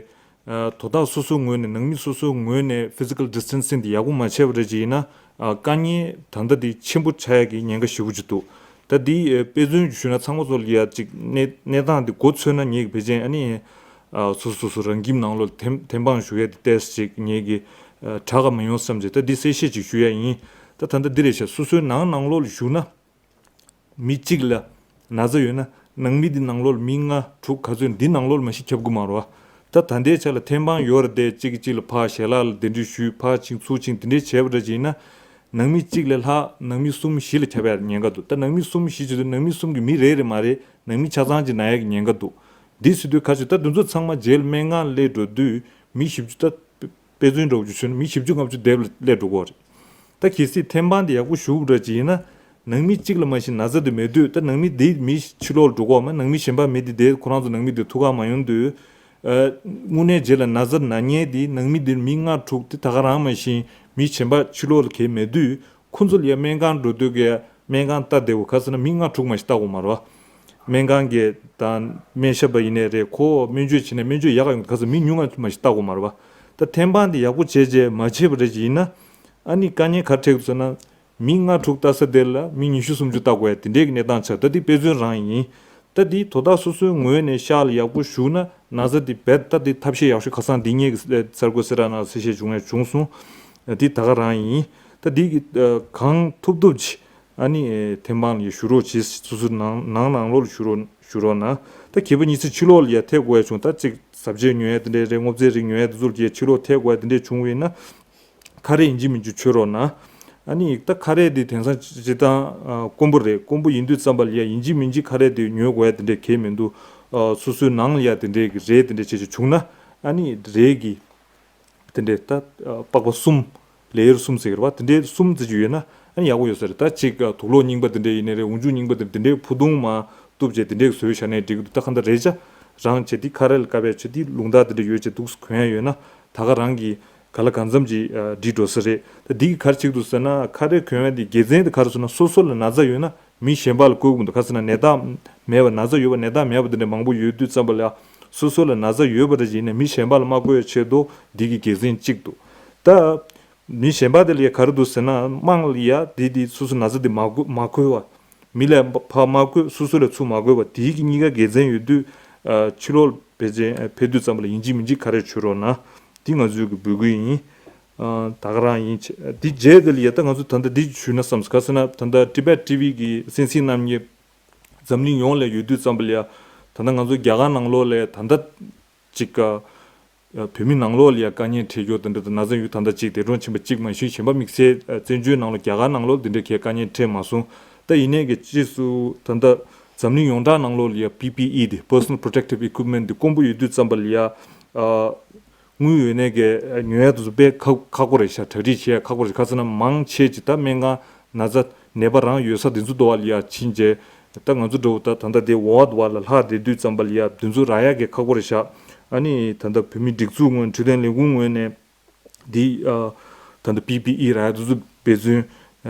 ཨ་དོ་བདག་སོ་སོའི་ངོས་ནས། ནང་མི་སོ་སོའི་ངོས་ནས་ཕི་ཛི་ཀལ་ཌི་སི་ཊན་སིང་འདི་ཡག་པོ་མ་བྱས་པ་རེད་ཅེ་ཡིན་ན། ཨ་དཀའ་ངལ་ད་ལྟ་འདི་ཆེན་པོ་ཆགས་ཡ་གི་ཉེན་ཁ་ཞེ་པོ་ཅིག་འདུག་ད་འདི་ཨ་དཔེ་མཚོན་ཞུས་ན་ཚང་མ་ཚོ་ལ་ཡ་ཅིག་གནས་གནས་སྟངས་འདི་མགོ་ཚོས་ན། ངེད་ཀྱི་ཕལ་ཆེར་ཨ་ནི་ཨ་སོ་སོ་སོ་སོ་རང་ཁྱིམ་ནང་ལོགས་ཐེམ་ཐེམ་སྤང་ཞུ་ཡ་འདི་ཏོག་ཙམ་ཅིག་ངེད་ཀྱི་ཨ་དྲག་ག་མ་ཡོང་བསམ་བྱས། ད་འདི་གསལ་བཤད་ཅིག་ཞུ་ཡ་ཡིན། ད་ད་ལྟ་འདི་རེད་ཤག་སོ་སོའི་ནང་ནང་ལོགས་ལ་བཞུགས་ན། མི་གཅིག་ལ་ན་ཚ་ཡོད་ན་ནང་མི་འདི་ནང་ལོགས་ལ་མི་ལྔ་དྲུག་ག་ཚོད་འདི་ནང་ལོགས་ལ་མ་གཞི་ཁྱབ་ཀྱི་མ་རེད་པ། ད་ད་ལྟའི་ཆ་ལ་ཐེམ་སྤང་ཡོད་རེད་དེ། གཅིག་གིས་གཅིག་ལ་ཕར་ཞལ་ལག་ལ་གདན་འདྲེན་ཞུས། ཕར་ཕྱིན་ཚུར་ཕྱིན་དེ་འདྲས་བྱས་པ་འདྲ་ཅིག་ཡིན་ན། ནང་མི་གཅིག་ལས་ལྷག་ནང་མི་གསུམ་བཞི་ལ་ཁྱབ་ཡ་ཉེན་ཁ་འདུག་ད་ནང་མི་གསུམ་བཞི་བྱེད་དུས་ནང་མི་གསུམ་གྱི་མི་རེ་རེ་མ་རེད། ནང་མི་ཆ་ཚང་གཅིག་ན་ཡ་གི་ཉེན་ཁ་འདུག་འདི་ཟེར་དུས་ག་ཚོད། ད་འདི་ཚོ་ཚང་མ་རྗེས་ལ་སྨན་ཁང་སླེབས་འགྲོ་དུས་མི་བཞི་བཅུ། ད་དཔེ་མཚོན་འདྲ་བོ་ཅིག་ཞུས་ན་མི་བཞི་བཅུ་ལྔ་བཅུ་དེ་ལ་སླེབས་འགྲོ་གི་རེད། ད་གལ་སྲིད་ཐེམ་སྤང་དེ་ཡག་པོ་ཞུ་དགོས་འདྲ་ཅིག་ཡིན་ན། ནང་མི་གཅིག་ལ་མ་གཞི་ན་ཚ་དེ་མེད་དུས། ད་ནང་མི་དེ་མི་ཕྱི་ལོགས་ལ་འགྲོ་གི་ཡོད་མ། ནང་མི་གཞན་པ་མི་དེ་དེ་ཁོ་རང་ཚོ་ནང་མི་དེ་ཐུག་ག་མ་ཡོང་དུས། ཨ་དངོས་གནས་རྗེས་ལ་ན་ཚ་ན་མཁན་དེ་ནང་མི་དེ་མི་ལྔ་དྲུག་དེ་ད་ག་རང་མ་གཞི་མི་གཞན་པ་ཕྱི་ལོགས་ལ་གང་ཡང་མེད་དུས། ཁོ་ཚོ་ལ་ཡ་སྨན་ཁང་འགྲོ་དུས་ཀྱི་སྨན་ཁང་ལྟ་བདེ་བོ་ག་ཟེར་ན་མི་ལྔ་དྲུག་མ་གཞི་ལྟ་དགོས་མ་རེད་པ། སྨན་ཁང་གི་དང་སྨན་ཞབས་པ་ཡིན་ནའི་རེད། ཁོ་སྨན་བཅོས་བྱེད་ནའི་སྨན་བཅོས་ཡག་ག་ཡོང་ག་ཟེར་མི་ཉུང་ང་མ་གཞི་ལྟ་དགོས་མ་རེད་པ། ད་ཐེམ་སྤང་འདི་ཡག་པོ་བྱས་རྗེས་མ་བྱས་པ་རེད་ཅིག་ཡིན་ན། ཨ་ནི་དཀའ་ངལ་ག་རེ་འཕྲད་ཀྱི་འདུག་ཟེར་ན། མི་ལྔ་དྲུག་ལྟ་ས་དེ་ལ་མི་ཉི་ཤུ་སུམ་ཅུ་ལྟ་དགོས་ཡ་དེ་འདྲའི་གི་གནས་སྟངས་ཆགས། ད་འདི་དཔེ་མཚོན་རང་ཡིན། ད་འདི་དོ་བདག་སོ་སོའི་ངོས་ནས་ཤག་ལ་ཡག་པོ་ཞུགས་ན་ན་ཚ་འདི་རྦད་ད་འདི་ཐབས་ཤེས་ཡག་ཤོས་ཁ་སང་འདི་ངེད་ཀྱི་གསར་འགོད་གསལ་བསྒྲགས་ནང་གསལ་བཤད་བྱུང་ཡ་བྱུང་སོང་། འདི་ད་ག་རང་ཡིན། ད་འདི་གི་ཨ་གང་ཐུབ་ཐུབ་ཅིག་ཨ་ནི་ཨེ་ཐེམ་སྤང་ལ་ཞུ་རོགས་བྱེད། སོ་སོའི་ནང་ནང་ནང་ལོགས་ལ་ཞུ་རོགས་ཞུ་རོགས་གནང་། ད་གལ་པོ་ཉི་ཚེ་ཕྱི་ལོགས་ལ་ཡ་ཐེབས་དགོས་ཡ་བྱུང་། ད་ཅིག་ཟབ་ཆས་ཉོ་ཡ་དེ་འདྲས་རེད། སྔོ་ཚལ་རིགས་ཉོ་ཡ་དེ་ཚོ་ལ་ཡ་ཕྱི་ལོགས་ཐེབས་དགོས་ཡ་དེ་འདྲས་བྱུང་བ་ཡིན་ན། ཁ་རས་ཡིན་གཅིག་མིན་གཅིག་མཆོད་རོགས་གནང་། ཨ་ནི་ད་ཁ་རས་དེ་དེང་སང་སྤྱིར་བཏང་ཨ་དཀོན་པོ་རེད། དཀོན་པོ་ཡིན་དུས་ཙམ་པ་ལ་ཡ་ཡིན་གཅིག་མིན་གཅིག་ཁ་རས་དེ་ཉོ་དགོས་ཡ་དེ་འདྲས་གང་ཡང་མི་འདུག་ཨ་སོ་སོའི་ནང་ལ་ཡ་དེ་འདྲས་ཀྱི་རས་དེ་འདྲས་བྱས་བྱས་བྱུང་ན། ཨ་ནི་རས་ཀྱི་དེ་འདྲས་ད་ཨ་པགས་པ་གསུམ། ལེ་ཡར་གསུམ་ཟེར་གི་རེད་པ། དེ་འདྲའི་གསུམ་ཙམ་ཅིག་ཡོད་ན་ཨ་ནི་ཡག་པོ་ཡོད་ས་རེད། ད་ཅིག་ཨ་དུག་སློག་རྙིང་པ་དེ་འདྲ་ཡིན་ནའི་རེད། འོག་འཇུག་རྙིང་པ་དེ་དེ་འདྲའི་ཕུ་དུང་མར་གཏུབ་བྱས་དེ་འདྲའི་བཟོས་བཞག་ནའི་འགྲིག་གི་འདུག་ད་གང་ལྟར་རས་ཆ་རང་བྱས་དེ་ཁ་རས་ལ་བཀབ་པའི་ཆ་དེ་རླུང་རྟ་དེ་འདྲ་ཡོད་བྱས་འདུག་སེ་གོན་ཡ་ཡོད་ན་ད་ག་རང་གི་ག་ལ་གང་འཚམ་ཅིག་ཨ་འགྲིག་འགྲོ་ས་རེད། ད་འདི་གི་ག་རེ་བྱེད་ཀྱི་འདུག་ཟེར་ན། ཁ་རས་གོན་ཡ་དེ་དགེ་མཚན་དེ་ག་རེ་ཟེར་ན། སོ་སོ་ལ་ན་ཚ་ཡོད་ན་མི་གཞན་པ་ལ་བཀོལ་གྱི་མི་འདུག་ག་ཟེར་ན་ནད་རྟགས་མེད་པ། ན་ཚ་ཡོད་པ་ནད་རྟགས་མེད་པ་དེ་འདྲ་མང་པོ་ཡོད་དུས་ཙམ་པ་ལ་སོ་སོ་ལ་ན་ཚ་ཡོད་པ་རེ་ཡིན་ན་མི་གཞན་པ་ལ་མ་བཀོལ་བའི་ཆེད་དུ་འདི་གི་དགེ་མཚན་གཅིག་འདུག་ད་མི་གཞན་པ་དེ་ལ་ཡ་ག་རེ་འདུག་ཟེར་ན། དམངས་ལ་ཡ་འདི་འདི་སོ་སོ་ན་ཚ་འདི་མ་འགོས་མ་འགོས་པ། མི་ལ་ཕར་མ་འགོས། སོ་སོ་ལ་ཚུར་མ་འགོས་པ། དེའི་གི་གཉིས་ཀ་དགེ་མཚན་ཡོད་དུས་ཨ་ཕྱི་ལོགས་ཕལ་ཆེར་ཕེབས་དུས་ཙམ་པ་ལ་ཡིན་གཅིག་མིན་གཅིག་ཁ་རས་མཆོད་རོགས་གནང་། འདི་ང་ཚོའི་གི་འབོད་སྐུལ་ཡིན། ཨ་ད་ག་རང་ཡིན། ཆེ་འདི་རྗེས་དེ་ལ་ཡ་ད་ང་ཚོ་ད་ལྟ་འདི་ཞུས་ན་བསམ་སོང་། ག་ཟེར་ན་ད་ལྟ་Tibet TV གི་གསན་གཟིགས་གནང་མཁན་འཛམ་གླིང་ཡོངས་ལ་ཡོད་དུས་ཙམ་པ་ལ་ཡ་ད་ལྟ་ང་ཚོ་རྒྱ་གར་ནང་ལོགས་ལ་ད་ལྟ་ཅིག་ཨ་བོད་མི་ནང་ལོགས་ལ་ཡ་དཀའ་ངལ་འཕྲད་རྒྱུ་དེ་འདྲ་དང་ན་ཚ་ཡོད། ད་ལྟ་ཅིག་འདས་གྲོངས་ཕྱིན་པ་གཅིག་མ་གཞི་གཞན་པ་དམིགས་བསལ་ཨ་བཙན་བྱོལ་ནང་ལ་རྒྱ་གར་ནང་ལོགས་འདི་འདྲའི་གི་དཀའ་ངལ་འཕྲད་མ་སོང་། ད་ཡིན་ནའི་གི་ཕྱིས་སུ་ད་ལྟ་འཛམ་གླིང་ཡོངས་གྲགས་ནང་ལོགས་ལ་ཡ་པི་པི་ཨི་དེ་Personal Protective Equipment དེ་དཀོན་པོ་ཡོད་དུས་ཙམ་པ་ལ་ཡ་ཨ་དངུལ་ཡོད་ནའི་གི་ཉོ་ཡ་དེ་ཚོ་དཔེ་ཁག་ཁག་པོ་རེད་ཤག་གྲ་སྒྲིག་བྱེད་ཡ་ཁག་པོ་རེད། ག་ཟེར་ན་མང་ཆེ་ཅིག་ད་སྨན་ཁང་ན་ཚ་ནད་པ་རང་ཡོད་ས་དེ་ཚོ་འདྲ་བ་ལ་ཡ་ཕྱིན་རྗེས་ད་ང་ཚོ་འདྲ་བོ་ད་ད་ལྟ་དེ་ཝརཌ་ཝའིཌ་ལ་ལྷག་བསྡད་དུས་ཙམ་པ་ལ་ཡ་དེ་ཚོ་རག་ཡ་གི་ཁག་པོ་རེད་ཤག་ཨ་ནི་ད་ལྟ་བོད་མིའི་སྒྲིག་འཛུགས་ངོས་འཕྲོད་བསྟེན་ལས་ཁུངས་ངོས་ནས་འདི་ཨ་ད་ལྟ་པི་པི་ཨི་རག་ཡ་དེ་ཚོ་འབད་བརྩོན་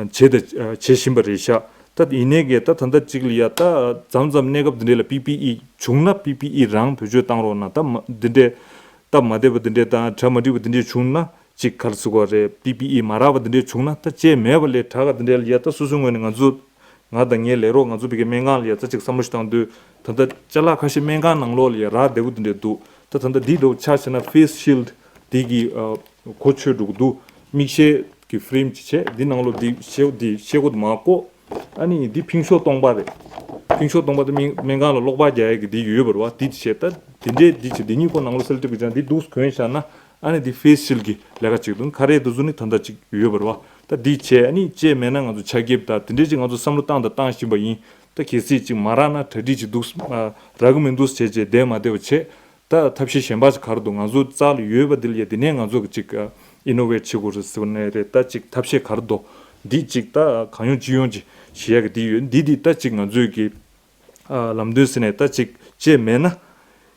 བྱས་ད་བྱེད་བཞིན་པ་རེད་ཤག་ད་ཡིན་ནའི་གི་ད་ད་ལྟ་གཅིག་ལ་ཡ་ད་མཚམས་མཚམས་གནས་སྐབས་འདི་འདྲས་ལ་པི་པི་ཨི་བྱུང་ན་པི་པི་ཨི་རང་བེད་སྤྱོད་བཏང་རོགས་གནང་། ད་མ་འདི་འདྲས་སྟབས་མ་བདེ་བ་འདི་འདྲས་དང་གྲ་མ་འགྲིག་པ་འདི་འདྲས་བྱུང་ན་གཅིག་ག་རེ་ཟེར་དགོས་རེད། པི་པི་ཨི་མ་རག་པ་འདི་འདྲས་བྱུང་ན་ད་བཅད་མེད་པ་ལས་དྲག་ག་འདི་འདྲས་ལ་ཡ་ད་སོ་སོའི་ངོས་ནས་ང་ཚོ་ང་དང་ངའི་ལས་རོགས་ང་ཚོ་བི་གའི་སྨན་ཁང་ལ་ཡ་ད་གཅིག་བསམ་བློ་ཞིག་བཏང་དུས་ད་ལྟ་ཅ་ལག་ཁ་ཤས་སྨན་ཁང་ནང་ལོགས་ལ་ཡ་རག་བདེ་པོ་འདི་འདྲས་འདུག་ད་ད་ལྟ་འདི་འདྲ་ཆ་བཞག་ན་ཕེ་སི་ཤིལ་ཌི་འདི་གི་གོ་ཆོད་འགྲོ་གི་འདུག་མིག་ཤེལ་གྱི་ཕི་རེམ་ཅིག་བྱས་འདི་ནང་ལོགས་འདི་ཤེལ་འདི་ཤེལ་སྒོ་དེ་མར་བཀོག་ཨ་ནི་འདི་ཕིང་ཤོག་སྟོང་པ་རེད། ཕིང་ཤོག་སྟོང་པ་དེ་སྨན་སྨན་ཁང་ལ་གློག་པར་རྒྱག་ཡས་ཀྱི་འདི་ཡོད་པ་རེད་བ། འདི་བྱས་ད་འདི་འདྲའི་འདི་བྱས་འདི་གཉིས་ཀོ་ནང་ལོགས་སེལ་ཊིབ་ཀྱི་ཅང་འདི་འདུག་གོན་བཞག་ན་ཨ་ནི་འདི་ཕེ་སི་ཤིལ་གྱི་ལས་ཀ་བྱེད་ཀྱི་འདུག་ཁ་རས་འདི་ཚོ་ནི་ད་ལྟ་ཅིག་ཡོད་པ་རེད་བ། ད་འདི་བྱས་ཨ་ནི་བཅད་མེད་ན་ང་ཚོ་ཆ་རྒྱབ་ད་འདི་འདྲའི་ཅིག་ང་ཚོ་བསམ་བློ་བཏང་དང་བཏང་བཞིན་པ་ཡིན། ད་གལ་སྲིད་ཅིག་མ་རག་ན་གྲ་སྒྲིག་ཅིག་འདུག་ཨ་རག་གི་མི་འདུག་བྱས་བྱས་བསྡད་མ་བསྡད་པ་བྱས། ད་ཐབས་ཤེས་གཞན་པ་ཞིག་ག་རེ་འདུག་ང་ཚོ་རྩ་ལ་ཡོད་པ་འདི་ལ་ཡ་འདི་ནས་ང་ཚོ་གི་ཅིག་ཨ་ཨི་ནོ་ཝེ་ཊི་བྱེད་དགོས་རེད་ཟེར་བ་ནས་རེད། ད་ཅིག་ཐབས་ཤེས་ག་རེ་འདུག་འདི་ཅིག་ད་གང་ཡོང་ཅི་ཡོང་ཅིག་བྱེད་ཡ་གི་འདི་ཡོད། འདི་འདི་ད་ཅིག་ང་ཚོའི་གི་ཨ་ལམ་སྟོན་ཟེར་ནས་ད་ཅིག་བཅད་མེད་ན་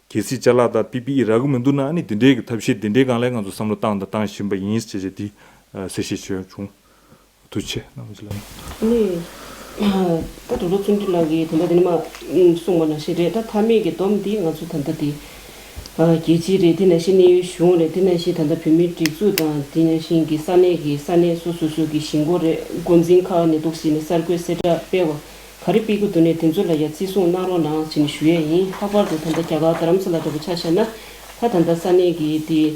གལ་སྲིད་ཅ་ལག་ད་པི་པི་ཨི་རག་གི་མི་འདུག་ན་ཨ་ནི་འདི་འདྲའི་གི་ཐབས་ཤེས་འདི་འདྲའི་སྒང་ལ་ང་ཚོ་བསམ་བློ་བཏང་དང་བཏང་བཞིན་པ་ཡིན་ཟེར་བྱས་འདི་ཨ་གསལ་བཤད་བྱས་ཡོང་བྱུང་། ཐུགས་རྗེ་ཆེ་རྣམ་པ་ཚོ་ལ། ཨ་ནི། ད་དོ་རོ་བརྩོན་འགྲུས་ལགས་ཀྱིས་ད་ལྟ་དེ་ནི་མ་གསུངས་པ་ནང་བཞིན་རེད། ད་མཐའ་མའི་གི་སྡོམ་འདི་ང་ཚོ་ད་ལྟ་དེ་རྒྱལ་སྤྱི་རེད། དེ་ནང་བཞིན་གནས་ཡུལ་གཞུང་རེད། དེ་ནང་བཞིན་ད་ལྟ་བོད་མིའི་སྒྲིག་འཛུགས་དང་དེ་ནང་བཞིན་གི་ས་གནས་ཀྱི་ས་གནས་སོ་སོ་སོ་གི་གཞིས་འགོ་རེད། འགོ་འཛིན་ཁག་ནས་འདུག་ཟེར་ནས་གསར་འགོད་གསལ་བསྒྲགས་སྤེལ་བ་ག་རེ་སྤེལ་གི་འདུག་ནས་དེ་ཚོ་ལ་ཡ་བརྩི་སྲུང་གནང་རོགས་གནང་ཟེར་ནས་ཞུ་ཡས་ཡིན། ལྷག་པར་དུ་ད་ལྟ་རྒྱ་གར་རྡ་རམ་ས་ལ་འདྲ་པོ་ཆ་བཞག་ན་ད་ད་ལྟ་ས་གནས་ཀྱི་དེ།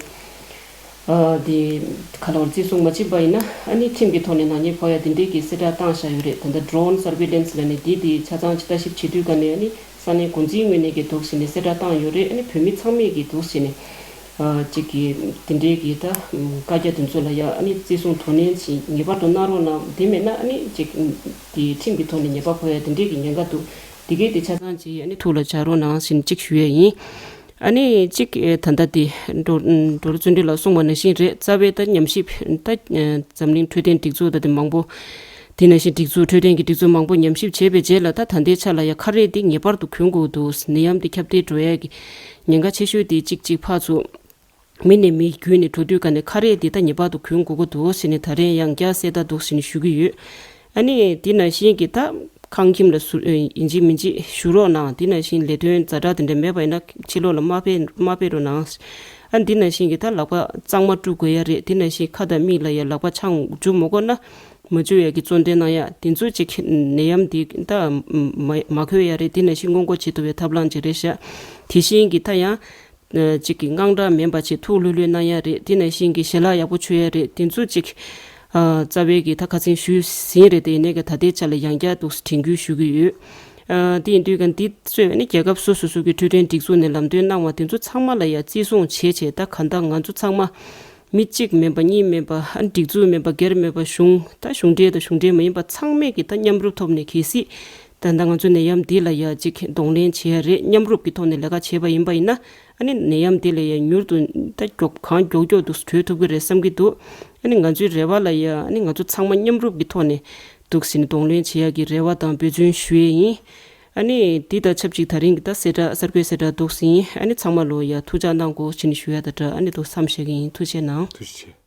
ཨ་དེ་ག་ལ་བར་བརྩི་སྲུང་མ་བྱེད་པ་ཡིན་ན་ཨ་ནི་ཁྲིམས་ཀྱི་ཐོག་ནས་ནག་ཉེས་ཕོག་ཡ་དེ་འདྲའི་གི་གསལ་བསྒྲགས་བཏང་བཞག་ཡོད་རེད། ད་ལྟ་ཌོ་རོན་སར་ཝེ་ལེན་སི་ལ་ནི་དེ་དེ་ཆ་ཚང་ཅིག་ལྟ་ཞིབ་བྱེད་དུས་ག་ནས་ཨ་ནི་ས་གནས་འགོ་འཛིན་ངོས་ནས་གི་འདུག་ཟེར་ནས་གསལ་བསྒྲགས་བཏང་ཡོད་རེད། ཨ་ནི་བོད་མི་ཚང་མས་གི་འདུག་ཟེར་ནས་ཨ་ཅིག་གི་དེ་འདྲའི་གི་ད་བཀའ་རྒྱ་དེ་ཚོ་ལ་ཡ་ཨ་ནི་བརྩི་སྲུང་དོ་ནན་ཞིག་ངེས་པར་དུ་གནང་རོགས་གནང་། དེ་མེད་ན་ཨ་ནི་ཅིག་དེ་ཁྲིམས་ཀྱི་ཐོག་ནས་ཉེས་པ་ཕོག་ཡ་དེ་འདྲའི་གི་ཉེན་ཁ་འདུག་དེ་གའི་དེ་ཆ་ཚང་ཅིག་ཨ་ནི་ཐུགས་ལ་འཇགས་རོགས་གནང་ཟེར་ནས་ཅིག་ཞུ་ཡས་ཡིན། ཨ་ནི་གཅིག་ཨེ་ད་ལྟ་དེ་འགྲོ་འགྲོ་བརྩོན་འགྲུས་ལགས་གསུངས་པ་ནང་བཞིན་རེད། རྩ་བའི་ད་ཉམས་ཞིབ་ད་ཨེ་འཛམ་གླིང་འཕྲོད་བསྟེན་སྒྲིག་འཛུགས་ད་དེ་མང་པོ་དེ་ནང་བཞིན་སྒྲིག་འཛུགས་འཕྲོད་བསྟེན་གྱི་སྒྲིག་འཛུགས་མང་པོ་ཉམས་ཞིབ་བྱས་པའི་རྗེས་ལ་ད་ད་ལྟའི་ཆ་ལ་ཡ་ཁ་རས་འདི་ངེས་པར་དུ་གྱོན་དགོས་འདུག་ནད་ཡམས་འདི་ཁྱབ་གདལ་འགྲོ་ཡ་གི་ཉེན་ཁ་ཆེ་ཤོས་དེ་གཅིག་གཅིག་ཕར་ཚུར་མི་ནས་མི་བརྒྱུད་ནས་འགྲོ་དུས་ག་ནས་ཁ་རས་འདི་ད་ངེས་པར་དུ་གྱོན་དགོས་ཀྱི་འདུག་ཟེར་ནས་ད་རེས་ཡང་བསྐྱར་གསལ་བསྒྲགས་འདུག་ཟེར་ནས་ཞུ་གི་ཡོད། ཨ་ནི་འདི་ནང་བཞིན་གྱི་ད་ཁང་ཁྱིམ་ལ་སུ་ཨེ་ཡིན་གཅིག་མིན་གཅིག་བཞུགས་རོགས་གནང་། འདི་ནང་བཞིན་ལས་དོན་ཛ་དྲག་དེ་འདྲ་མེད་པ་ཡིན་ན་ཕྱི་ལོགས་ལ་མ་ཕེབས་མ་ཕེབས་རོགས་གནང་། ཨ་འདི་ནང་བཞིན་གྱི་ད་ལག་པ་གཙང་མ་བཀྲུ་དགོས་ཡ་རེད། འདི་ནང་བཞིན་ཁ་དང་མིག་ལ་ཡ་ལག་པ་ཆང་འཇུ་མ་དགོས་ན་མ་འཇུ་ཡ་གི་གཙོ་འདོན་གནང་ཡ་དེ་ཚོ་ཅིག་ནད་ཡམས་འདི་ད་མ་མ་འཁོད་ཡ་རེད། འདི་ནང་བཞིན་སྔོན་འགོག་བྱེད་ཐུབ་པའི་ཐབས་ལམ་ཅིག་རེད་ཤག་དེ་བཞིན་གྱི་ད་ཡང་། གཅིག་གི་དངངས་སྐྲག་མིན་པ་བྱས་ཐུགས་ལྷོད་ལྷོད་གནང་ཡ་རེད། དེ་ནང་བཞིན་གྱི་ཞལ་ལག་ཡག་པོ་མཆོད་ཡ་རེད། དེ་ཚོ་གཅིག་རྩ་བའི་གི་ད་ཁ་སང་ཞུས་ཟིན་རེད། དེ་ཡིན་ནའི་གི་ད་ལྟའི་ཆ་ལ་ཡང་བསྐྱར་དུ་དྲན་སྐུལ་ཞུ་གི་ཡོད། དེ་ཡིན་དུས་ག་འདི་ཚོས་ནི་རྒྱལ་ཁབ་སོ་སོ་སོ་གི་འཕྲོད་བསྟེན་སྒྲིག་འཛུགས་ནས་ལམ་སྟོན་གནང་བ་དེ་ཚོ་ཚང་མ་ལ་ཡང་བརྩི་སྲུང་བྱས་བྱས་ད་ག་འདྲ་ང་ཚོ་ཚང་མ་མི་གཅིག་མིན་པ་གཉིས་མིན་པ་ཨ་སྒྲིག་འཛུགས་མིན་པ་སྒེར་མིན་པ་གཞུང་ད་གཞུང་འབྲེལ་དང་གཞུང་འབྲེལ་མ་ཡིན་པ་ཚང་མས་གི་ད་མཉམ་རུབ་ཐོག་ནས་གལ་སྲིད་ད་ལྟ་ང་ཚོ་ནད་ཡམས་འདི་ལ་ཡ་གཅིག་གདོང་ལེན་བྱེད་ཡ་རེད། མཉམ་རུབ་ཀྱི་ཐོག་ནས་ལས་ཀ་བྱས་པ་ཡིན་པ་ཡིན་ན་ཨ་ནི་ནད་ཡམས་འདི་ལ་ཡ་མྱུར་དུ་ད་མགྱོགས་གང་མགྱོགས་མགྱོགས་དུ་གྲོལ་ཐུབ་ཀྱི་རེད་བསམ་གྱི་འདུག་ཨ་ནི་ང་ཚོའི་རེ་བ་ལ་ཡ་ཨ་ནི་ང་ཚོ་ཚང་མ་མཉམ་རུབ་ཀྱི་ཐོག་ནས་འདུག་ཟིན་གདོང་ལེན་བྱེད་ཡ་གི་རེ་བ་དང་འབད་བརྩོན་ཞུ་ཡས་ཡིན། ཨ་ནི་འདི་དང་ཆབས་ཅིག་ད་རིང་གི་ད་གསལ་བསྒྲགས་གསར་འགོད་གསལ་བསྒྲགས་འདུག་ཟིན། ཨ་ནི་ཚང་མ་ལོ་ཡ་ཐུགས་ཅག་གནང་དགོས་ཟེར་ནས་ཞུ་ཡ་ད་འདྲ་ཨ་ནི་འདུག་མཚམས་བཞག་གི་ཡིན། ཐུགས་རྗེ་གནང་། ཐུགས་རྗེ་ཆེ།